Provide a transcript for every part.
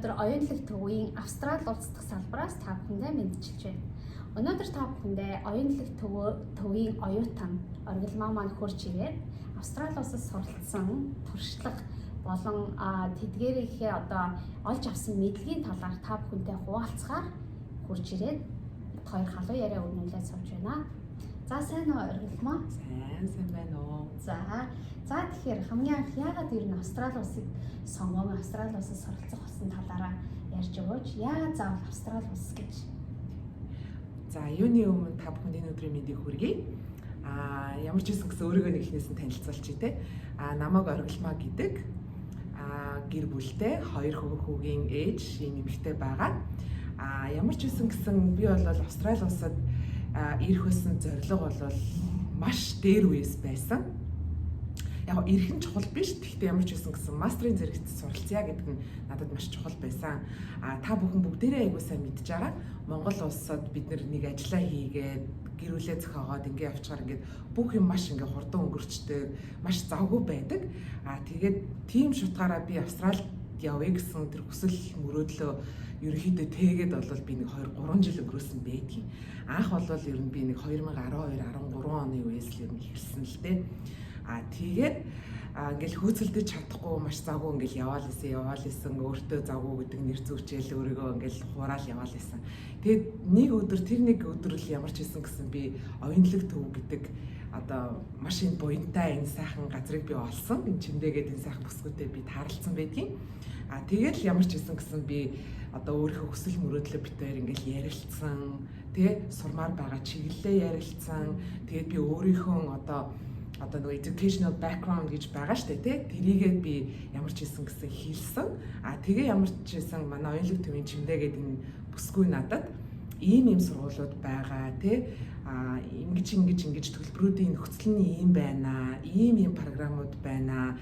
Өнөөдөр Оюунлаг төвийн Австрали улс дахь салбараас та бүхэндээ мэндчилж байна. Өнөөдөр та бүхэндээ Оюунлаг төвийн оюутан Оргилмаа маань хурж ирээд Австрали улсад суралцсан туршлага болон тэдгээрийнхээ одоо олж авсан мэдлэгийн талаар та бүхэнтэй хуваалцахаар хурж ирээд бид хоёр халуун яриа өрнүүлээд сууж байна. За, сайн уу, Оргилмаа? Сайн сайн байна уу? За, тэгэхээр хамгийн анх яагаад ер нь Австрали улсыг сонгон Австрали улсад суралцах болсон талаараа ярьж өгөөч. Яагаад заавал Австрали улс гэж? За, юуны өмнө та бүхэнд энэ өдрийн мэндийг хүргэе. Ямар ч байсан гэсэн өөрийгөө нэг эхнээс нь танилцуулчих те. Намайг Оргилмаа гэдэг. Гэр бүлтэй, хоёр хүүгийн ээж, ийм эмэгтэй байгаа. Ямар ч байсан гэсэн би бол Австрали улсад ирэх байсан зорилго бол маш дээр үеэс байсан. Яг ирэх нь чухал биш. Гэхдээ ямар ч байсан гэсэн мастрын зэрэгт суралцъя гэдэг нь надад маш чухал байсан. Та бүхэн бүгдээрээ аягүй сайн мэдж байгаа. Монгол улсад бид нэг ажиллаа хийгээд, гэр бүлээ зохиогоод ингээ явчихаар ингээд бүх юм маш ингээ хурдан өнгөрчдөг, маш завгүй байдаг. Тэгээд тийм шутгаараа би Австралид явъя гэсэн тэр хүсэл мөрөөдлөө ерөнхийдөө тэгээд бол би нэг 2 3 жил өнгөрөөсөн байдгийн. Анх бол ер нь би нэг 2012 13 оны үеэс л ер нь эхэлсэн л дээ. Тэгээд ингээл хөөцөлдөж чадахгүй, маш завгүй ингээл яваал исэн, яваал исэн, өөртөө завгүй гэдэг нэр зүүчээл өөрийгөө ингээл хураал яваал исэн. Тэгээд нэг өдөр, тэр нэг өдөр л ямар ч байсан гэсэн би Оюунлаг төв гэдэг одоо маш энэ буянтай, энэ сайхан газрыг би олсон. Энэ чимдээгээд энэ сайхан бүсгүйтэй би тааралцсан байдгийн. Тэгээд л ямар ч байсан гэсэн би одоо өөрийнхөө хүсэл мөрөөдлөө бид хоёр ингээл ярилцсан, тэ, сурмаар байгаа чиглэлээ ярилцсан. Тэгээд би өөрийнхөө одоо нөгөө educational background гэж байгаа штэ, тий, тэрийгээ би ямар ч хийсэн гэсэн хэлсэн. Тэгээ ямар ч хийсэн манай Оюунлаг төвийн чимдээгээд энэ бүсгүй надад ийм ийм сургуулиуд байгаа, тий, ингэж ингэж ингэж төлбөрүүдийн нөхцөл нь ийм байна, ийм ийм програмууд байна,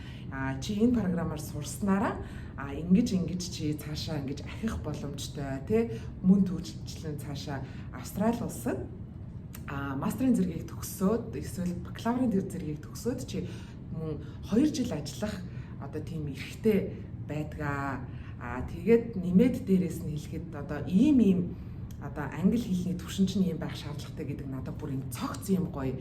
чи энэ програмаар сурснараа ингэж ингэж чи цаашаа ингэж ахих боломжтой, тий, мөн түүжчлэн цаашаа Австрали улсад мастрын зэргийг төгсөөд эсвэл бакалаврын зэргийг төгсөөд чи мөн 2 жил ажиллах одоо тийм эрхтэй байдгаа. Тэгээд нэмээд дээрээс нь хэлэхэд одоо ийм ийм одоо англи хэлний түвшин чинь ийм байх шаардлагатай гэдэг надад бүр юм цогц юм гоё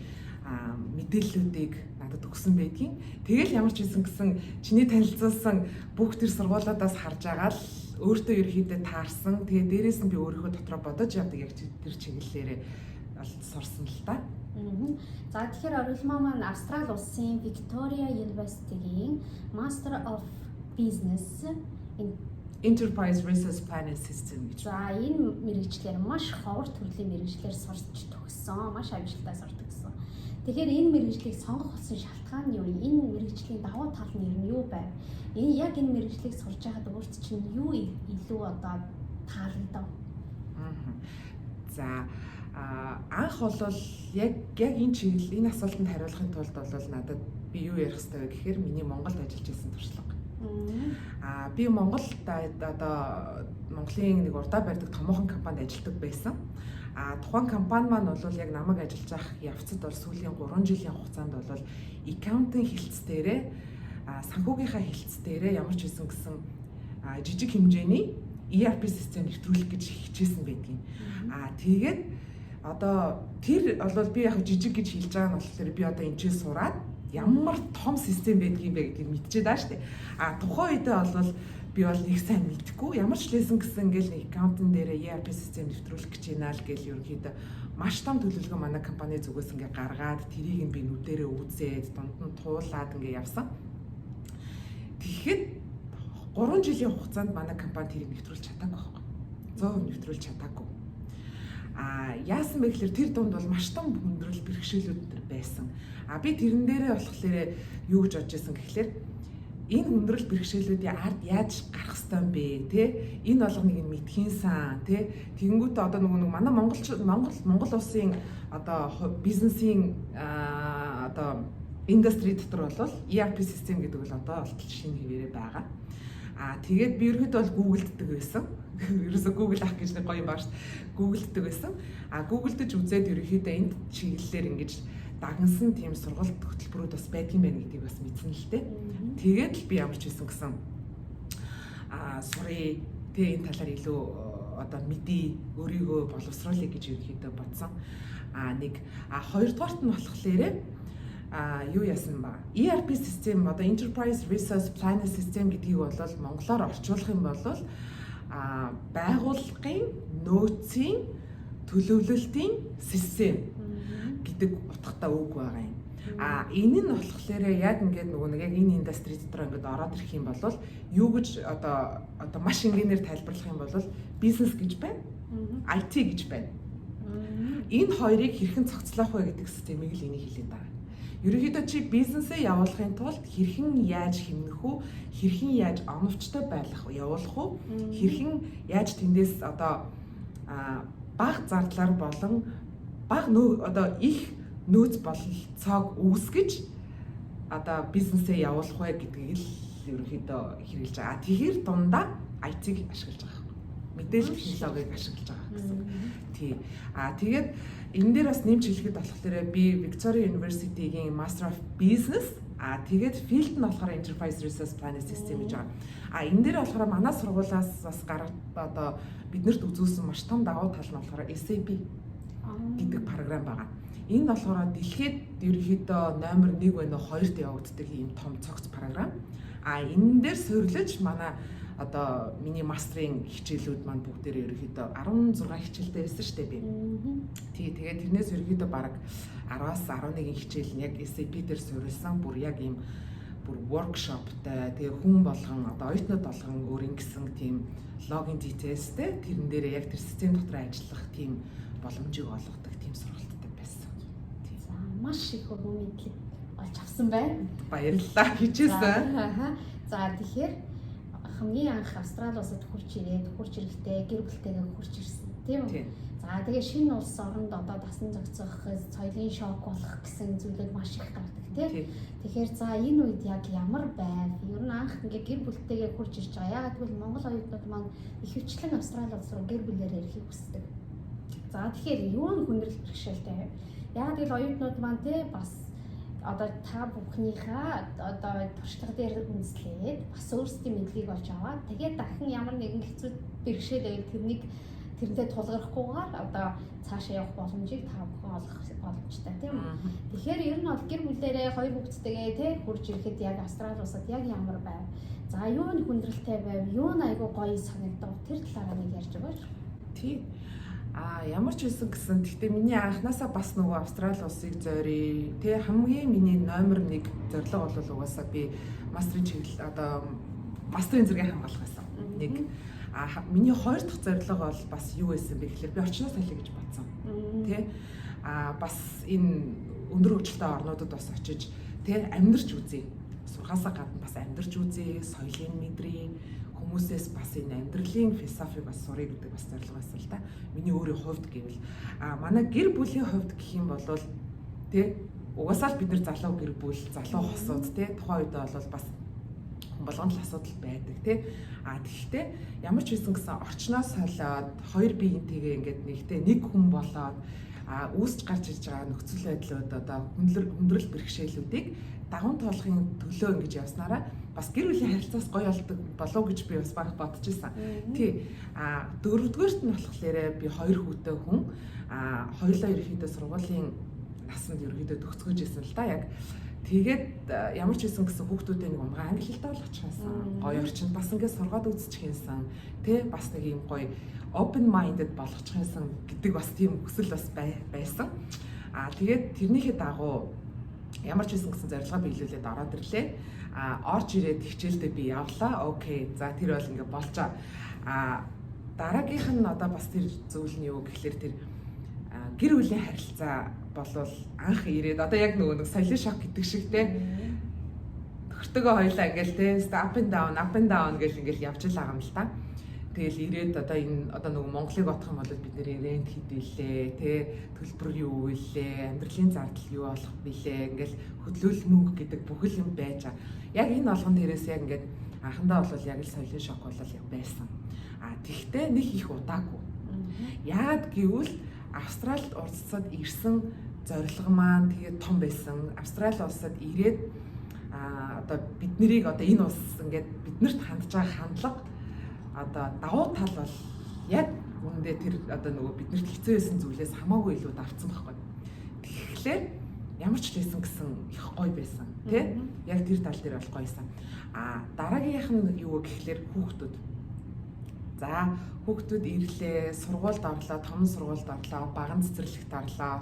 мэдээллүүдийг надад өгсөн байдгийн. Тэгэл ямар ч байсан гэсэн чиний танилцуулсан бүх тэр сургуулиудаас харж байгаа л өөртөө ерөөхдөө таарсан. Тэгээ дээрээс нь би өөрийнхөө дотроо бодож явдаг яг тэр чиглэлээрээ сурсан л та. За, тэгэхээр Оргилмаа маань Австрали улсын Victoria University-гийн Master of Business Enterprise Resource Planning System гэж. За, энэ мэргэжлээр, маш ховор төрлийн мэргэжлээр сурч төгссөн. Маш амжилттай сурч төгссөн. Тэгэхээр энэ мэргэжлийг сонгох болсон шалтгаан нь юу юм? Энэ мэргэжлийн давуу тал нь ер нь юу байв? Энэ яг энэ мэргэжлийг сурж байхад өөрт чинь юу илүү одоо таалагдав? За, анх бол яг энэ чиглэл, энэ асуултанд хариулахын тулд бол надад би юу ярих хэрэгтэй вэ гэхээр миний Монголд ажиллаж байсан туршлага. Би Монголд одоо Монголын нэг урдаа барьдаг томоохон компанид ажилладаг байсан. Тухайн компани маань бол яг намайг ажиллаж авах явцад бол сүүлийн 3 жилийн хугацаанд бол accounting хэлтс дээрээ, санхүүгийнхаа хэлтс дээрээ ямар ч байсан гэсэн жижиг хэмжээний ERP систем нэвтрүүлэх гэж хичээсэн байдгийн. Тэгээд одоо тэр бол би яг жижиг гэж хэлж байгаа нь болохоор би одоо энэ ч сураад ямар том систем байдгийг бэ гэдгийг мэдчихэд байгаа шүү дээ. Тухайн үедээ бол би бол нэг сайн мэдэхгүй. Ямар ч лээсэн гэсэн ингээл нэг accounting дээр ERP систем нэвтрүүлэх гэж байна л гэл ерөнхийдөө маш том төлөвлөгөө манай компани зүгээс ингээ гаргаад, тэрийг нь би нүдэрээ үзээд, дунд нь туулаад ингээ явсан. Тэгэхэд 3 жилийн хугацаанд манай компани тэрийг нэвтрүүлж чадаагүй байхгүй. 100% нэвтрүүлж чадаагүй. Яасан бэ гэхээр тэр дунд бол маш том хүндрэл бэрхшээлүүд төр байсан. Би тэрэн дээрээ болохоор юу гэж бодож байсан гэхлээр энэ хүндрэл бэрхшээлүүдийн ард яаж гарах ёстой юм бэ, те, энэ болгоныг нь мэдхийн сан, те, тэгэнгүүтээ одоо нөгөө нэг манай Монгол Монгол Монгол улсын одоо бизнесийн одоо industry дотор бол ERP систем гэдэг бол одоо болтол шинэ хэвээрээ байгаа. Тэгээд би ерөөдөө бол Google-ддэг байсан. Ерөөсө Google ах гэж нэг гоё юм байна шүү дээ. Google-ддэг байсан. Google-дэж үзээд ерөөхдөө энд чиглэлээр ингэж дагнсан тийм сургалт хөтөлбөрүүд бас байдгийн байна гэдгийг бас мэдсэн л дээ. Тэгээд л би ямар ч байсан гэсэн сурыг. Тэгээ энэ талаар илүү одоо мэдээ, өөрийгөө боловсруулъя гэж ерөнхийдөө бодсон. А нэг, а хоёрдугаарт нь болохоор юу яасан ба? ERP систем, одоо Enterprise Resource Planning System гэдгийг бол монголоор орчуулах юм бол байгууллагын нөөцийн төлөвлөлтийн систем гэдэг утгатай үг байгаа юм. А энэ нь болохоор яг ингээд нөгөө нэг яг энэ industry дотор ингээд ороод ирэх юм бол юу гэж одоо маш энгийнээр тайлбарлах юм бол бизнес гэж байна. IT гэж байна. Энэ хоёрыг хэрхэн зохицлоох вэ гэдэг системийг л энийг хэлээд байгаа. Ерөнхийдөө чи бизнесээ явуулахын тулд хэрхэн яаж хэмнэх үү, хэрхэн яаж оновчтой байх явуулах уу, хэрхэн яаж тэндээс одоо бага зардлаар болон бага одоо их нөөц бололцоог үүсгэж одоо бизнесээ явуулах вэ гэдгийг л ерөнхийдөө хэрэглэж байгаа. Тэгэхээр дундаа IT-г ашиглаж байгаа. Мэдээлэл технологиг ашиглаж байгаа гэсэн. Тий. А тэгээд энэ дээр бас нэмж хэлэхэд болохоор би Victoria University-гийн Master of Business, тэгээд field нь болохоор Enterprise Resource Planning System гэж байгаа. А энэ дээр болохоор манай сургуулиас бас гараад одоо биднэрт үзүүлсэн маш том давуу тал нь болохоор SAP гэдэг програм байгаа. Энэ нь болохоор дэлхийд ерөнхийдөө номер 1 байна уу 2-т явагддаг ийм том цогц програм. А энэ дээр суурилж манай одоо миний мастрын хичээлүүд маань бүгдээрээ ерөнхийдөө 16 хичээлтэй байсан шүү дээ би. Тий, тэгээд тэрнээс ерөнхийдөө бараг 10-аас 11 хичээл нь яг SAP дээр суурилсан, бүр яг ийм бүр workshop тай, тэгээ хүн болгон, одоо оюутнууд болгон өөр ингэсэн тийм login details тэй, тэрэн дээрээ яг тэр систем дотор ажиллах тийм боломжийг олгодог тийм сургалттай байсан. Тийм. За, маш их өргөн мэдлэг олж авсан байна. Баярлалаа, хичээсэн. За, тэгэхээр хамгийн анх Австрали улсад хурж ирээд, хурж ирэхдээ гэр бүлтэйгээ хурж ирсэн, тийм үү? За, тэгээ шинэ улс оронд одоо дасан зохицох, соёлын шок болох гэсэн зүйлүүд маш их гардаг, тийм. Тэгэхээр за, энэ үед яг ямар байв? Ер нь анх ингээ гэр бүлтэйгээ хурж ирж байгаа. Яагаад гэвэл Монгол оюутнууд маань ихэвчлэн Австрали улс руу гэр бүлээрээ ирэхийг хүсдэг. За, тэгэхээр юу нь хүндрэл бэрхшээлтэй вэ? Яагаад гэвэл оюутнууд маань те бас одоо та бүхнийхээ одоо туршлага дээр үндэслээд бас өөрсдийн мэдлэгийг олж аваад, тэгээд дахин ямар нэгэн хэцүү бэрхшээл байвал тэрнийг тэрнтэй тулгарахгүйгээр одоо цаашаа явах боломжийг та бүхэн олох боломжтой, тийм үү. Тэгэхээр ер нь бол гэр бүлээрээ хоёр хүүхэдтэйгээ тий хурж ирэхэд яг Австрали улсад яг ямар байв? За, юу нь хүндрэлтэй байв? Юу нь айгүй гоё санагдав? Тэр талаараа нэг ярьж өгөөч. Тий. А ямар ч байсан гэсэн, гэхдээ миний анханасаа бас нөгөө Австрали улсыг зориё. Тэ, хамгийн миний номер 1 зорилго бол угаасаа би мастрын чиглэл, одоо мастрын зэргийг хамгаалах байсан. Нэг. А миний хоёр дахь зорилго бол бас юу байсан бэ гэхээр би орчноос солиё гэж бодсон. Тэ, а бас энэ өндөр хөгжилтэй орнуудад бас очиж тэ амьдарч үзье. Сурхаасаа гадна бас амьдарч үзье, соёлын мэдрээ, хүмүүсээс бас энэ амьдралын философи бас сурыг гэдэг бас зорилго байсан л да. Миний өөрийн хувьд гэвэл, а манай гэр бүлийн хувьд гэх юм бол тэ угаасаа л бид нар залуу гэр бүл, залуу хосууд тэ тухайн үедээ бол бас хүн болгонд л асуудал байдаг тэ. А тэгэхдээ ямар ч байсан гэсэн орчноос солиод хоёр биеинтэйгээ ингээд нэгтэй нэг хүн болоод үүсч гарч ирж байгаа нөхцөл байдлууд, одоо хүндрэл бэрхшээлүүдийг даган туулахын төлөө ингэж явснараа бас гэр бүлийн харилцаас гоё болдог болов гэж би бас баг бодож исэн. Тий. А дөрөвдүгээрт нь болохоор би хоёр хүүтэй хүн, хоёулаа ерөнхийдөө сургуулийн насанд ерөнхийдөө төгсгөж исэн л да яг. Тэгээд ямар ч байсан гэсэн хүүхдүүдээ нэг унгаа англи хэлтэй болгочих юмсан. Гоё орчинд бас ингээд сургаад үзчих юмсан. Тэ, бас нэг юм гоё open minded болгочих юмсан гэдэг бас тийм хүсэл бас байсан. Аа, тэгээд тэрнийхээ дагуу ямар ч байсан гэсэн зорилгоо биелүүлээд ороод ирлээ. А орж ирээд хичээлдээ би явлаа. Okay. За, тэр бол ингээ болчоо. А дараагийнх нь одоо бас тэр зүйл нь юу гэхлээр тэр гэр бүлийн харилцаа болвол анх ирээд одоо яг нөгөө нэг соёлын шок гэдэг шиг те төхөртөгөө хоёлаа ингээл те up and down, up and down гэл ингээл явж л байгаа юм л та. Тэгэл ирээд одоо энэ одоо нөгөө Монголыг бодох юм бол бид нэр rent хэдвэлээ те, төлбөр юу вүлээ, амьдралын зардал юу болох вүлээ, ингээл хөдлөөл мөнгө гэдэг бүхэл юм байж байгаа. Яг энэ болгон дээрээс яг ингээд анхандаа бол яг л соёлын шок бол яг байсан. А тэгтээ нэг их удаагүй. Яагаад гэвэл Австралид улсад ирсэн зорилго маань тэгээд том байсан. Австрали улсад ирээд одоо бид нарыг одоо энэ улс ингээд биднэрт хандж байгаа хандлага одоо давуу тал бол яг үүндээ тэр одоо нөгөө биднэрт хэцүү байсан зүйлээс хамаагүй илүү давцсан байхгүй. Тэгэхээр ямар ч лсэн гэсэн их гоё байсан тий. Яг тэр тал дээр бол гоёсан. А дараагийнх нь юу гэхлээр хүүхдүүд. За хүүхдүүд ирлээ, сургуульд орлоо, том сургуульд орлоо, баган цэцэрлэгт орлоо.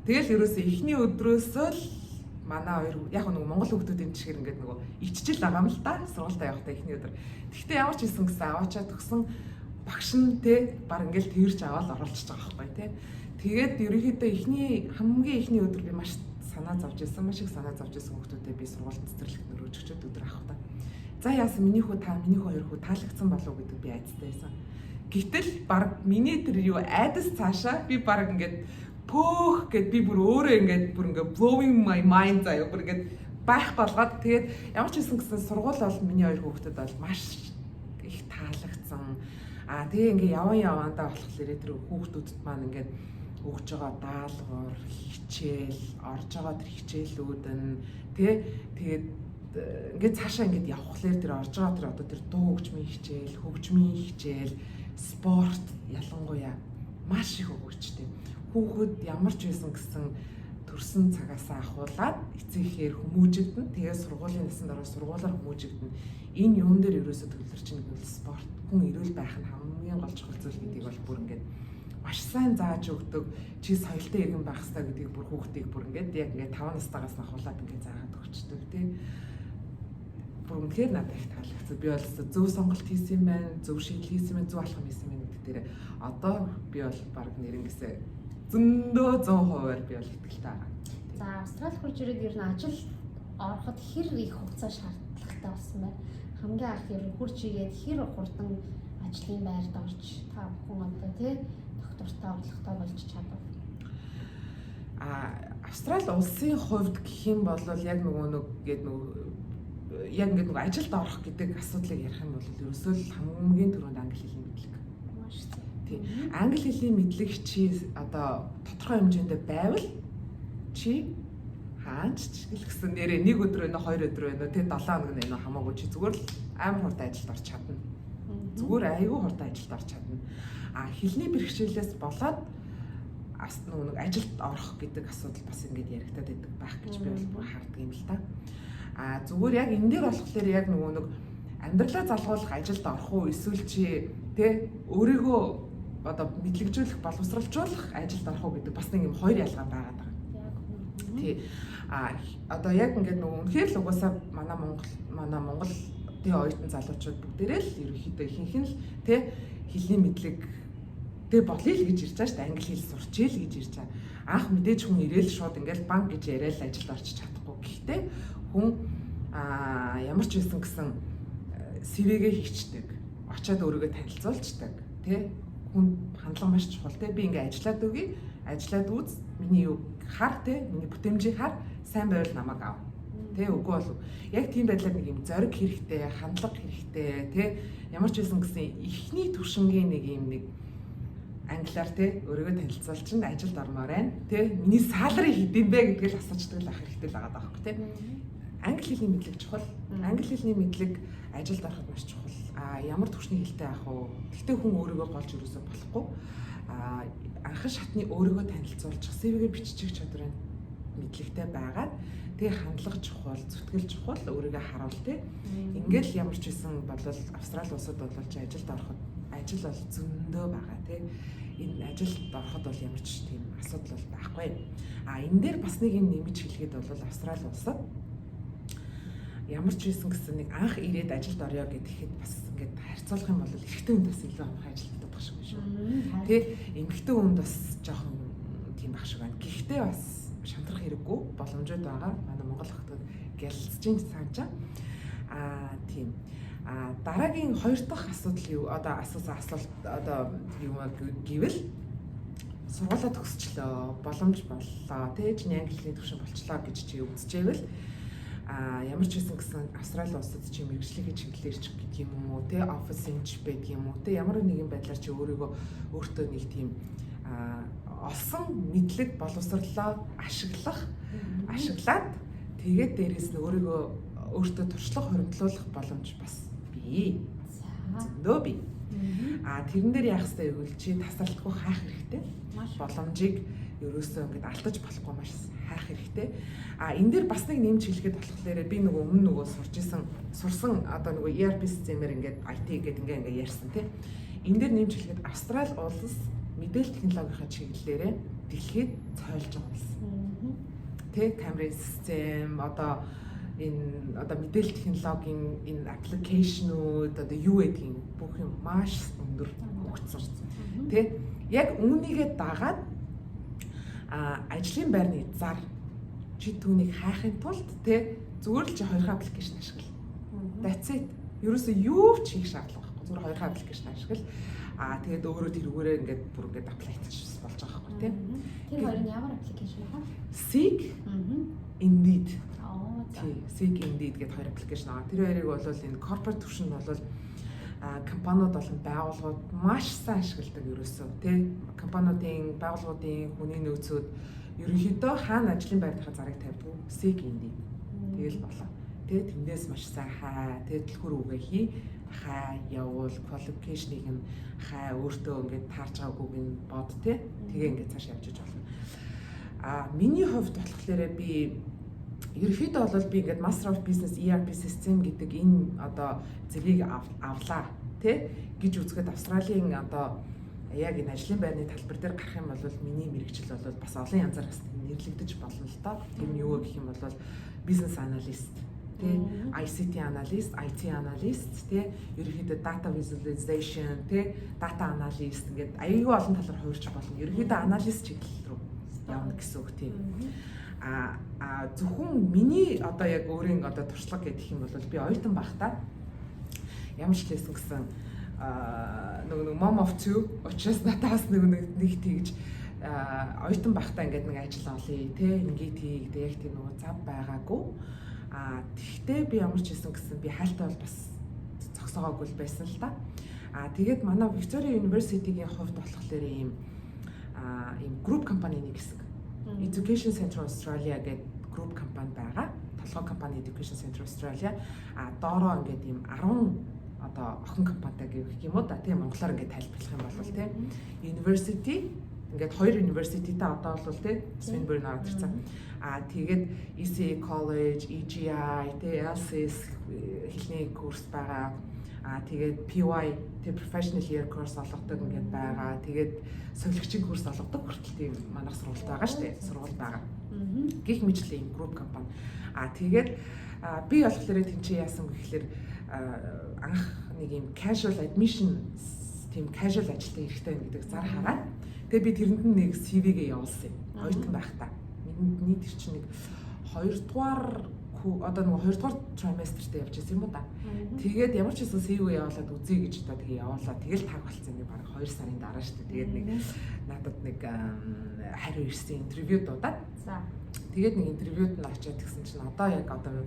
Тэгэл ерөөсөө эхний өдрөөсөө л манай хоёр яг нөгөө монгол хүүхдүүдийн жишгээр ингээд нөгөө ичжил байгаа юм л да сургуультаа явахдаа эхний өдөр. Тэгтээ ямар ч хэлсэн гэсэн аваачаа төгсөн багш нь те баг ингээл тэрч аваад оруулчихж байгаа байхгүй те. Тэгээд ерөнхийдөө эхний хамгийн эхний өдөр би маш санаа зовж исэн, маш их санаа зовж исэн хүүхдүүдэд би сургуульд цэцэрлэгт нөрөөж өчөөд өдөр авах та. За яасан миний хүү та миний хоёр хүү таалагдсан болов уу гэдэг би айцтай байсан. Гэтэл баг миний тэр юу айдас цаашаа би баг ингээд пөөх гэд би бүр өөрөө ингээд бүр ингээд blowing my mind заяа бүр ингээд байх болгоод тэгээд ямар ч байсан гэсэн сургууль бол миний хоёр хүүхдэд бол маш их таалагдсан. Аа тэгээ ингээ яван явандаа болохоор тэр хүүхдүүдэд маань ингээд өгж байгаа даалгавар, хичээл, орж байгаа тэр хичээлүүд нь тий тэгээд ингээд цаашаа ингээд явхлаар тэр орж байгаа тэр одоо тэр дуу хөгжмийн хичээл, хөгжмийн хичээл, спорт ялангуяа маш их өгөөчтэй. Хүүхэд ямар ч байсан гэсэн төрсэн цагаасаа ахуулаад эцэг эхээр хүмүүжигдэн. Тэгээд сургуулийн насанд ороод сургуулаар хүмүүжигдэн. Энэ юун дээр ерөөсө төвлөрч нэг бол спорт. Хүн эрүүл байх нь хамгийн гол чухал зүйл гэдгийг бол бүр ингээд маш сайн зааж өгдөг. Чи соёлтой иргэн байх ёстой гэдгийг бүр хүүхдийг бүр ингээд яг ингээд 5 настайгаас ахуулаад ингээд заагаад өгчдөг тий. Бүр үнэхээр надад их таалагдсан. Би бол зөв сонголт хийсэн юм байна, зөв шийдэл хийсэн юм байна, зөв алхам хийсэн юм байна гэдэг дээр одоо би бол баг нэрнгээсээ зөндөө 100%-аар би бол итгэлтэй байгаа. За Австрали хурж ирээд ер нь ажил ороход хэр их хугацаа шаардлагатай болсон бэ? Хамгийн анх ер нь хурж игээд хэр хурдан ажлын байрт орж та бүхэн одоо тий доктортой орлоготой болж чадав? А Австрали улсын хувьд гэх юм бол яг нөгөө нэг гээд нөгөө яг ингээд нөгөө ажилд орох гэдэг асуудлыг ярих юм бол ерөөсөө л хамгийн түрүүнд англи хэлний мэдлэг. Маш зөв. Тий. Англи хэлний мэдлэг чи одоо тодорхой хэмжээнд байвал чи хаач ч гэлгсэн нэрээ нэг өдөр байна уу, хоёр өдөр байна уу, тэ 7 хоног байна уу хамаагүй чи зүгээр л амар хурдан ажилд орч чадна. Зүгээр айгүй хурдан ажилд орч чадна. А хэлний бэрхшээлээс болоод ас нэг ажилд орох гэдэг асуудал бас ингээд яригдаад байдаг байх гэж би бол бүр хардаг юм л та. А зүгээр яг энэ дээр болохоор яг нөгөө нэг амьдралаа залгуулах ажилд орох уу эсвэл чи тэ өөрийгөө одоо мэдлэгжүүлэх боловсруулжуулах ажилд орох уу гэдэг бас нэг юм хоёр ялгаа байгаад байгаа. Тий. А одоо яг ингээд нөгөө үнэхээр л угаасаа манай Монгол тий оюутан залуучууд бүгдээрээ л ерөнхийдөө ихэнх нь л тий хэлний мэдлэг тэ болъё л гэж ирж байгаа шүү дээ. Англи хэл сурчээ л гэж ирж байгаа. Анх мэдээж хүн ирээл шууд ингээл банк гэж яриад ажилд орчих чадахгүй. Гэхдээ хүн ямар ч байсан гэсэн CV-гээ хийчдэг. Очоод өөрийгөө танилцуулцдаг. Тэ хүн хандлага маш чухал тэ би ингээ ажиллаад өгье. Ажиллаад үз. Миний юу хар тэ миний бүтээмжийг хар сайн байвал намайг ав. Тэ үгүй бол яг тийм байдлаар нэг юм зориг хэрэгтэй, хандлага хэрэгтэй тэ ямар ч байсан гэсэн эхний түвшингийн нэг юм нэг англиар те өөрийгөө танилцуул чинь ажилд ормоор байна те миний салари хэдэм бэ гэдгийг л асуучдаг л ах хэрэгтэй л байгаа даахгүй те. Англи хэлний мэдлэг чухал. Англи хэлний мэдлэг ажилд ороход маш чухал. А ямар түвшний хэлтэй авах вэ? Гэхдээ хүн өөрийгөө голж ерөөсөө болохгүй. А анхан шатны өөрийгөө танилцуулчих, CV-гээ биччих чадварын мэдлэгтэй байгаад тэгээ хандлага чухал, зүтгэл чухал, өөрийгөө харуул те. Ингээл ямар ч байсан болол Австрали улсад бол чи ажилд ороход ажил бол зөндөө байгаа тий. Энэ ажилд ороход бол ямар ч тийм асуудал бол байхгүй. А энэ дээр бас нэг юм нэмж хэлэхэд бол Австрали улсад ямар ч байсан гэсэн нэг анх ирээд ажилд орё гэхэд бас ингээд харьцуулах юм бол эрэгтэй хүнд бас илүү амархан ажилтдаг байх шиг байна шүү. Тэ эмэгтэй хүнд бас жоохон тийм байх шиг байна. Гэхдээ бас шантрах хэрэггүй боломжууд байгаа. Манай Монгол охтууд гялцж цаанчаа. Аа тийм. А дараагийн хоёр дахь асуудал юу одоо асуусан асуулт одоо юу гэвэл сургуулаа төгсчлөө, боломж боллоо, тэ чиний англи хэлний түвшин болчлоо гэж чи үзчихэвэл а ямар ч байсан гэсэн Австрали улсад чи мэргэжлийн чиглэлээр ч гэдэг юм уу тэ офис инч байдаг юм уу тэ ямар нэгэн байдлаар чи өөрийгөө өөртөө нэг тийм олсон мэдлэг боловсрлоо ашиглаад тэгээд дээрэс нь өөрийгөө өөртөө туршлага хуримтлуулах боломж бас бий. За. Зөндөө бий. А тэрэн дээр яах ёстой гэвэл чи тасралтгүй хайх хэрэгтэй. Боломжийг ерөөсөө ингээд алдаж болохгүй, маш хайх хэрэгтэй. А энэ дээр бас нэг нэмж хэлэхэд болохоор би нөгөө өмнө нөгөө сурч исэн сурсан одоо нөгөө ERP системээр ингээд IT гэдэг ингээ ингээ ярьсан, тий. Энэ дээр нэмж хэлэхэд Австрали улс мэдээлэл технологийн чиглэлээрээ дэлхийд цойлж байгаа улс. Тэ, камерын систем, одоо энэ одоо мэдээлэл технологийн энэ application үүд, одоо юу гэдгийг бүх юм маш өндөр хөгжсөн. Тэ, яг үүнийгээ дагаад ажлын байрны зар, чи түүнийг хайхын тулд, тэ, зүгээр л чи хоёрхан application ашигла. That's it. Ерөөсөө юу ч хийх шаардлага байхгүй. Зүгээр хоёрхан application ашигла. Аа, тэгээд өөрөө тэрүүгээрээ ингээд бүр ингээд apply хийчих болж байгаа байхгүй, тий. Тэр хоёр нь ямар application вэ? Seek, Indeed. Аа, за. Тий, Seek, Indeed гэдэг хоёр application байгаа. Тэр хоёрыг бол энэ corporate түвшинд бол компаниуд болон байгууллагууд маш сайн ашигладаг ерөөсөө, тий. Компаниудын, байгууллагуудын хүний нөөцүүд ерөнхийдөө хаана ажлын байрныхаа зарыг тавьдаг, Seek, Indeed. Тэгэл болоо. Тэ, тэндээс маш сайн хай, тэ, түлхүүр үгээ хий, хай явуул, qualification ыг нь хай, өөртөө ингээд таарч байгаагүйг нь бод, тэ. Тэгээ ингээд цааш явж иж болно. А миний хувьд болохоор би ерөнхийдөө бол би ингээд Master of Business ERP System гэдэг энэ одоо зэргийг авлаа, тэ, гэж үзэхэд Австралийн одоо яг энэ ажлын байрны талбар дээр гарах юм бол миний мэргэжил бол бас олон янзаар бас нэрлэгдэж болно л доо. Тэр нь юу вэ гэх юм бол business analyst, тий, ICT analyst, IT analyst, тий, ерөнхийдөө data visualization, тий, data analyst ингээд аягүй олон талаар хувирч болно. Ерөнхийдөө analyst чиглэл рүү явна гэсэн үг, тий. А зөвхөн миний одоо яг өөрийн одоо туршлага гэх юм бол би оюутан байхдаа ямар ч лээсэн гэсэн нөгөө нэг mom of two учраас надаас нөгөө нэг тэгж оюутан байхдаа ингээд нэг ажил олъё, те, ингээд хий гэдэг яг тийм нөгөө зав байгаагүй. А тэгтээ би ямар ч хэлсэн гэсэн би хайлтаа бол бас зогсоогоогүй л байсан л та. А тэгээд манай Victoria University-гийн хувьд болохоор ийм group компани нэг хэсэг. Education Central Australia гэдэг group компани байгаа. Толгой компани Education Central Australia. А доороо ингээд ийм 10 одоо охин компанитай гэх юм уу да, тийм, монголоор ингээд тайлбарлах юм бол, тийм, university ингээд хоёр university-тэй одоо бол, тийм, Swinburne ороод ирсэн. Аа, тэгээд ECA College, EGI, тий, LSAS хэлний курс байгаа. Аа, тэгээд PY, тий, professional year course олгодог ингээд байгаа. Тэгээд совилогчийн курс олгодог хүртэл тийм манайх сургуульд байгаа шүү дээ. Сургууль байгаа. Гэх мэтчилэн ийм group компани. Аа, тэгээд би болохоор тэнцээ яасан гэхлээр анх нэг юм casual admission, тийм, casual ажилтан хэрэгтэй байна гэдэг зар хараад, тэгээ би тэрэнд нь нэг CV-гээ явуулсан юм. Оюутан байхдаа. Миний тэр чинь нэг хоёрдугаар одоо нэг хоёрдугаар trimester т явж байсан юм уу да. Тэгээд ямар ч байсан CV явуулаад үзье гэж одоо тэгээ явуулаад, тэгэл таг болцсон, нэг баг 2 сарын дараа шүү дээ. Тэгээд нэг надад нэг хариу ирсэн, интервью дуудаад. Тэгээд нэг интервьюд нь очиад тэгсэн чинь одоо яг одоо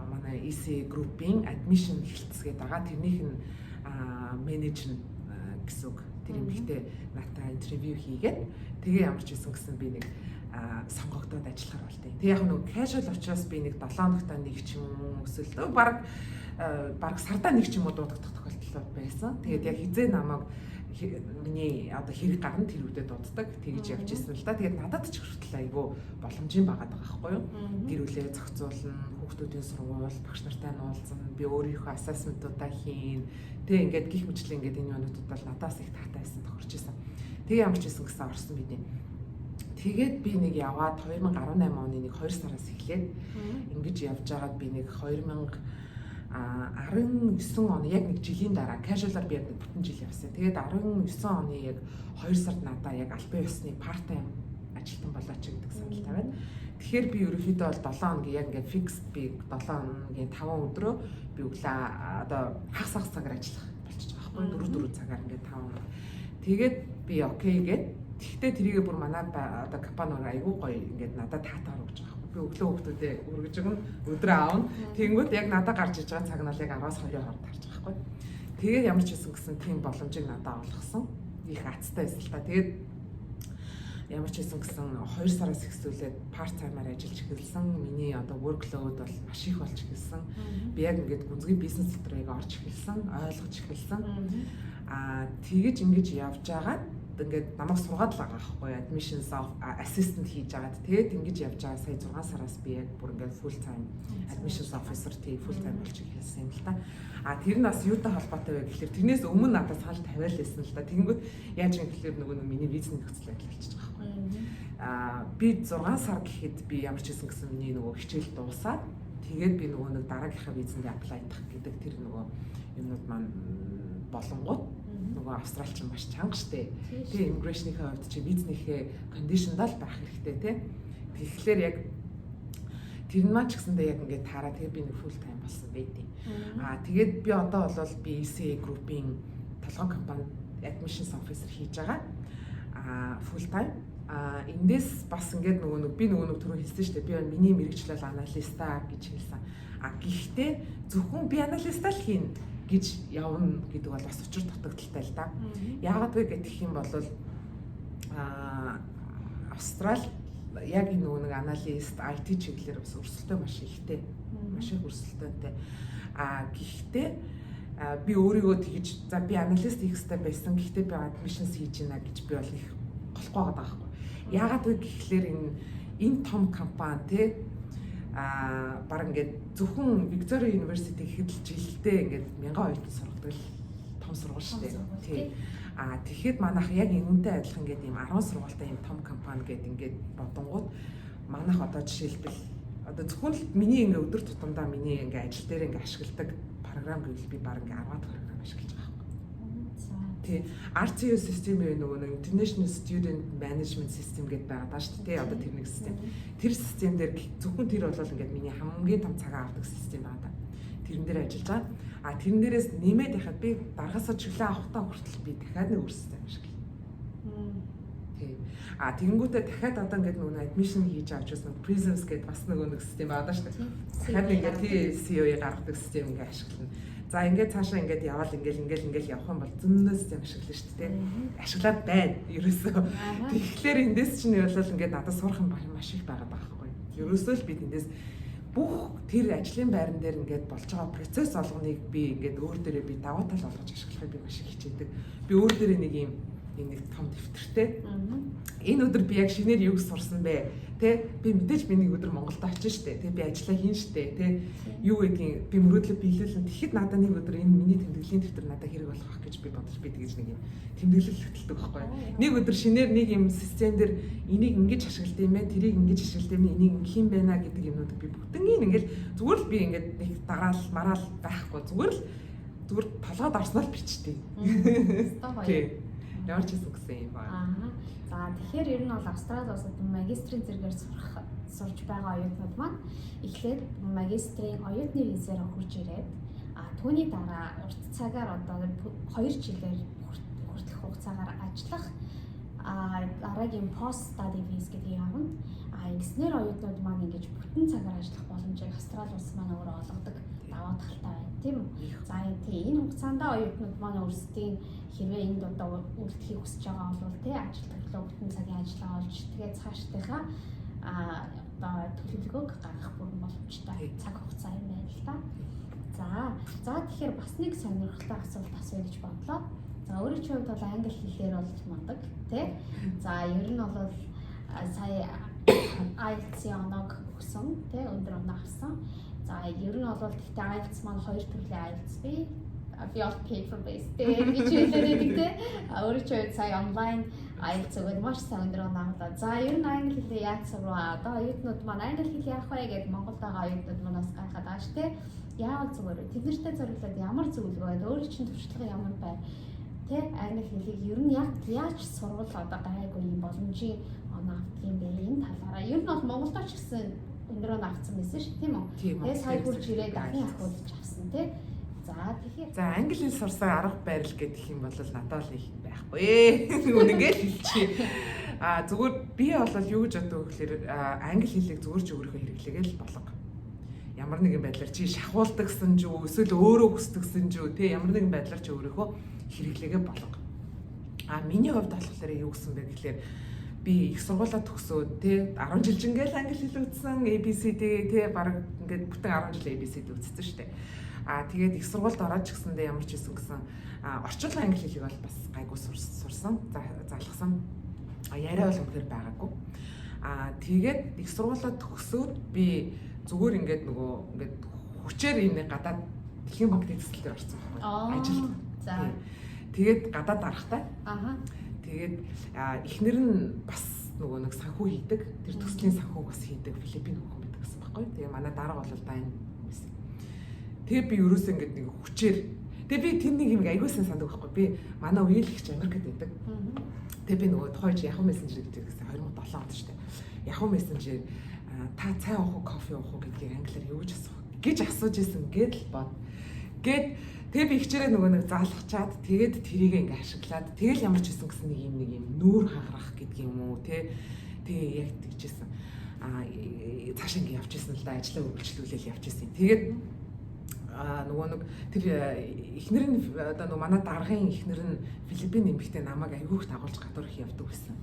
манай EC group-ийн admission хэлтсгээд байгаа. Тэрнийх нь менежер гэсэн үг. Тэр эмэгтэй надтай интервью хийгээд, тэгээ ямар ч байсан гэсэн би нэг сонгогдоод ажиллахаар болтыг. Тэгээ яг нэг casual учраас би нэг 7 хоногт нэг ч юм уу эсвэл баг сардаа нэг ч юм уу дуудагдах тохиолдол байсан. Тэгээд яг хизээ намайг миний одоо хэрэг гарна, тэр үедээ дууддаг. Тэгж явж исэн л да. Тэгээд надад ч хүртэл айгүй боломжийн байгаад байгаа байхгүй юу? Гэр бүлээ зохицуулна, хүүхдүүдийн сургууль, багш нартай нь уулзна, би өөрийнхөө assessment уудаа хийн. Тэг ингээд гих мэтлэн ингээд энэ юмнуудад бол надаас их таатай байсан, тохирч исэн. Тэгээ ямар ч байсан гэсэн орсон бид юм. Тэгээд би нэг яваад 2018 оны нэг 2 сараас эхлээд ингэж явж байгаад би нэг 2019 оны яг нэг жилийн дараа casual-аар би яг нэг бүтэн жил явсан. Тэгээд 19 оны яг 2 сард надаа яг албан ёсны part time ажилтан болооч гэдэг санал тавиад. Тэгэхээр би ерөнхийдөө бол 7 хоногийн яг ингээд fixed, би 7 хоногийн 5 өдрөө би өглөө одоо хагас хагас цагаар ажиллах болчихж байгаа байхгүй, 4 4 цагаар ингээд 5 хоног. Тэгээд би okay гээд, тэгтээ тэрийгэ бүр манай одоо компаниор айгүй гоё ингээд надад таатаар өгч байгаа байхгүй. Би өглөө хүүхдүүдээ өргөж өгнө, өдрөө аавна. Тэнгүүд яг надад гарч иж байгаа цаг нь бол яг 10-аас 2-ын хооронд гарч байгаа байхгүй. Тэгээд ямар ч байсан гэсэн тийм боломжийг надад олгосон. Их азтай байсан л та. Тэгээд Ямар ч байсан гэсэн 2 сараас эхлүүлээд part time-аар ажиллаж эхэлсэн. Миний одоо workload бол маш их болж эхэлсэн. Би яг ингээд гүнзгий бизнес дотор яг орж эхэлсэн, ойлгож эхэлсэн. Тэгэж ингэж явж байгаад ингээд намайг сургаад л байгаа байхгүй, admissions assistant хийж агаад, тэгээд ингэж явж байгаа сая 6 сараас би яг бүр ингээд full time admissions officer, тий, full time болж эхэлсэн юм л та. Тэр нь бас юутай холбоотой вэ гэхлээр тэрнээс өмнө надад санал тавиал байсан л та. Тэгэнгүүт яаж юм гэхлээр нөгөө нэг миний визний нөхцөл байдал болчихж байгаа байхгүй. Би 6 сар гэхэд би ямар ч байсан гэсэн миний нөгөө хичээл дуусаад, тэгээд би нөгөө нэг дараагийнхаа визэндээ apply дах гэдэг тэр нөгөө юмнууд маань болонгууд нөгөө австралчин маш чанга штэ. Тэгээ immigration-ийнхээ хувьд чи визнийхээ condition даа л байх хэрэгтэй, тий. Тэгэхээр яг тэр нь маань ч гэсэндээ яг ингээд таараа, тэгээ би нэг full time болсон байдیں۔ Тэгээд би одоо бол би ECA group-ийн толгой компанид admissions officer хийж байгаа. Full time. Эндээс бас ингээд нөгөө нэг би нөгөө нэг түрүү хэлсэн шүү дээ. Би миний мэргэжил бол analyst аа гэж хэлсэн. Гэхдээ зөвхөн би analyst аа л хийнэ гэж явна гэдэг бол бас учир дутагдалтай л да. Яагаад вэ гэх юм бол Австрал яг энэ нөгөө нэг analyst, IT чиглэлээр бас өрсөлдөөн маш ихтэй. Маш их өрсөлдөөнтэй. Гэхдээ би өөрийгөө тэгж, за, би analyst хийх хэрэгтэй байсан. Гэхдээ би admissions хийж байна гэж би бол их голохгүй байгаа байхгүй. Яагаад вэ гэхлээр энэ том компани, те, баг ингээд зөвхөн Victoria University гэхэд л жилдээ ингээд 1000 оюутан сургадаг л том сургууль шүү дээ. Тий. Тэгэхэд манайх яг энэнтэй адилхан ингээд ийм 10 сургуультай ийм том компани гэдэг ингээд бодонгууд манайх одоо жишээлбэл одоо зөвхөн л миний ингээ өдөр тутамдаа миний ингээ ажил дээр ингээ ашигладаг програм гэвэл би баг ингээ 10 програм ашиглаж байгаа байхгүй. Тий. RTU систем нөгөө нэг International Student Management System гэдэг байгаа даа шүү дээ. Одоо тэр нэг систем. Тэр систем дээр зөвхөн тэр бол ингээд миний хамгийн том цагаа авдаг систем байгаа даа. Тэрэн дээр ажиллаж байгаа. Тэрэн дээрээс нэмээд яхад би даргаасаа чөлөө авахтаа хүртэл би дахиад нэг өөр систем ашиглана. Тий. Тэгэнгүүтээ дахиад одоо ингээд нөгөө admission хийж авч байсан Prisms гэдэг бас нөгөө нэг систем байгаа даа шүү дээ. Дахиад ингээд тий COE гаргадаг систем ингээд ашиглана. За, ингээд цаашаа ингээд яваал ингээл ингээл ингээл явах юм бол зөндөө систем ашиглана шүү дээ. Ашиглаад байна ерөөсөө. Тэгэхээр эндээс чинь бол ингээд надад сурах юм маш их байгаа байхгүй. Ерөөсөө л би тэндээс бүх тэр ажлын байран дээр ингээд болж байгаа процесс болгоныг би ингээд өөр дээрээ би давуу тал болгож ашиглахыг би маш их хичээдэг. Би өөр дээрээ нэг юм нэг том дэвтэртэй. Энэ өдөр би яг шинээр юу сурсан бэ? Тэ, би мэдээж би нэг өдөр Монголд очиж штэ. Тэ, би ажиллаа хийн штэ. Тэ, юу гэдгийг би мөрөөдлөө биелүүлэн. Тэгэхэд надад нэг өдөр энэ миний тэмдэглэлийн дэвтэр надад хэрэг болох байх гэж би бодож, би тэгэж нэг юм тэмдэглэл хөтэлдэг байхгүй. Нэг өдөр шинээр нэг юм систем дээр энийг ингэж ашиглад юм байна, тэрийг ингэж ашиглад юм, энийг ингэх юм байна гэдэг юмнуудыг би бүтэнгийн ингээл зүгээр л би ингээд нэг дараал мараал байхгүй, зүгээр л толгойд орсноор л бичдэг. Тий. Ямар ч юм гэсэн юм байна. Аа. За, тэгэхээр ер нь бол Австрали улсад магистрийн зэрэгээр сурж байгаа оюутнууд маань эхлээд магистрийн оюутны визээр хурж ирээд, түүний дараа урт цагаар одоо 2 жилээр хүртэлх хугацаагаар ажиллах дараагийн post study visa гэдгийг авна. Ингэснээр оюутнууд маань ингэж бүтэн цагаар ажиллах боломжийг Австрали улс маань өөрөө олгодог давуу талтай байна, тийм үү? За тий, энэ хугацаанд оюутнууд маань өөрсдийн хэрвээ энд одоо үлдэхийг хүсэж байгаа бол, тий, ажил төрлөө, бүтэн цагийн ажиллаа олж, тэгээд цаашдынхаа одоо төлөвлөгөөг гаргах бүрэн боломжтой цаг хугацаа юм байна л да. За, тэгэхээр бас нэг сонирхолтой асуулт асууя гэж бодлоо. За, өөрийн чинь хувьд бол англи хэлээр бол мундаг, тий. За, ер нь бол сая IELTS-ийн оноог өгсөн, тий, өндөр оноо авсан. За, ер нь бол гэхдээ IELTS маань хоёр төрлийн IELTS бий. Би бол paper based гэж хэлээд байдаг, тий. Өөрийн чинь хувьд сая онлайн IELTS өгөөд маш сайн өндөр оноо авлаа. За, ер нь англи хэлээ яаж сурваа? Одоо оюутнууд маань англи хэл яах вэ гэдээ Монголд байгаа оюутнууд маань бас гайхаад байгаа ш, тий. Яавал зүгээр вэ? Тэд нартай зориулаад ямар зөвлөгөө байна? Өөрийн чинь туршлага ямар байна? Тэ, англи хэлийг ер нь яг яаж сурвал одоо гайгүй юм боломжийн оноо авдаг юм бэ? Энэ талаараа ер нь бол Монголд ч гэсэн өндөр оноо авсан байсан шүү, тийм үү? Тэгээ сая хурж ирээд дахин ахиулж авсан, тий. За, тэгэхээр За, англи хэл сурсан арга барил гэдэг юм бол надад л их юм байхгүй. Үнэнгээ л хэлчихье. Зүгээр би бол юу гэж боддог вэ гэхээр англи хэлийг зүгээр ч өөрийнхөө хэрэглээгээ л болго. Ямар нэгэн байдлаар чи шахуулдагсан ч үү, эсвэл өөрөө хүсдэгсэн ч үү, те, ямар нэгэн байдлаар чи өөрийнхөө хэрэглээгээ болго. Миний хувьд болохоор юу гэсэн бэ гэхээр Би их сургуулаа төгсөөд те 10 жил жингээл англи хэл үзсэн, ABCD те, баг ингээд бүтэн 10 жил ABCD үзсэн шүү дээ. А тэгээд их сургуульд ороод ч гэсэндээ ямар ч байсан гэсэн орчуулгын англи хэлийг бол бас гайгүй сурсан, залгасан. А яриа бол үнэхээр байгаагүй. А тэгээд их сургуулаа төгсөөд би зүгээр ингээд нөгөө ингээд хүчээр юм нэг гадаад Дэлхийн банкны төсөл дээр орсон байхгүй, ажилд. Тэгээд гадаад дарахтай. Тэгээд эхнэр нь бас нөгөө нэг санхүү хийдэг. Тэр төслийн санхүүг бас хийдэг Филиппин хүн байдаг гэсэн байхгүй. Тэгээ манай дарга бол дайн байсан. Тэгээ би ерөөсөө ингээд нэг хүчээр, тэгээ би тэр нэг юм аягүй сайн сандаг байхгүй. Би манай үеэлэгч Америкт байдаг. Тэгээ би нөгөө тухайд Yahoo Messenger гэдэг гэсэн 2007 онд шүү дээ. Yahoo Messenger та цай уух уу, кофе уух уу гэдгийг англиар юу гэж асуух гэж асууж исэн гэдэл бод. Гэт тэгээ би хичээрээ нөгөө нэг заалгачаад, тэгээд тэрийг ингээ ашиглаад, тэгэл ямар ч байсан гэсэн нэг юм нүүр хагарах гэдэг юм уу те, тэгээ яг тэгжсэн. А цааш ингээ явж исэн л да, ажлаа үргэлжлүүлээл явж исэн. Тэгээд нөгөө нэг тэр эхнэр нь, одоо нөгөө манай даргын эхнэр нь Филиппин эмэгтэй, намайг айгүйх дагуулж гадуур их явдаг байсан.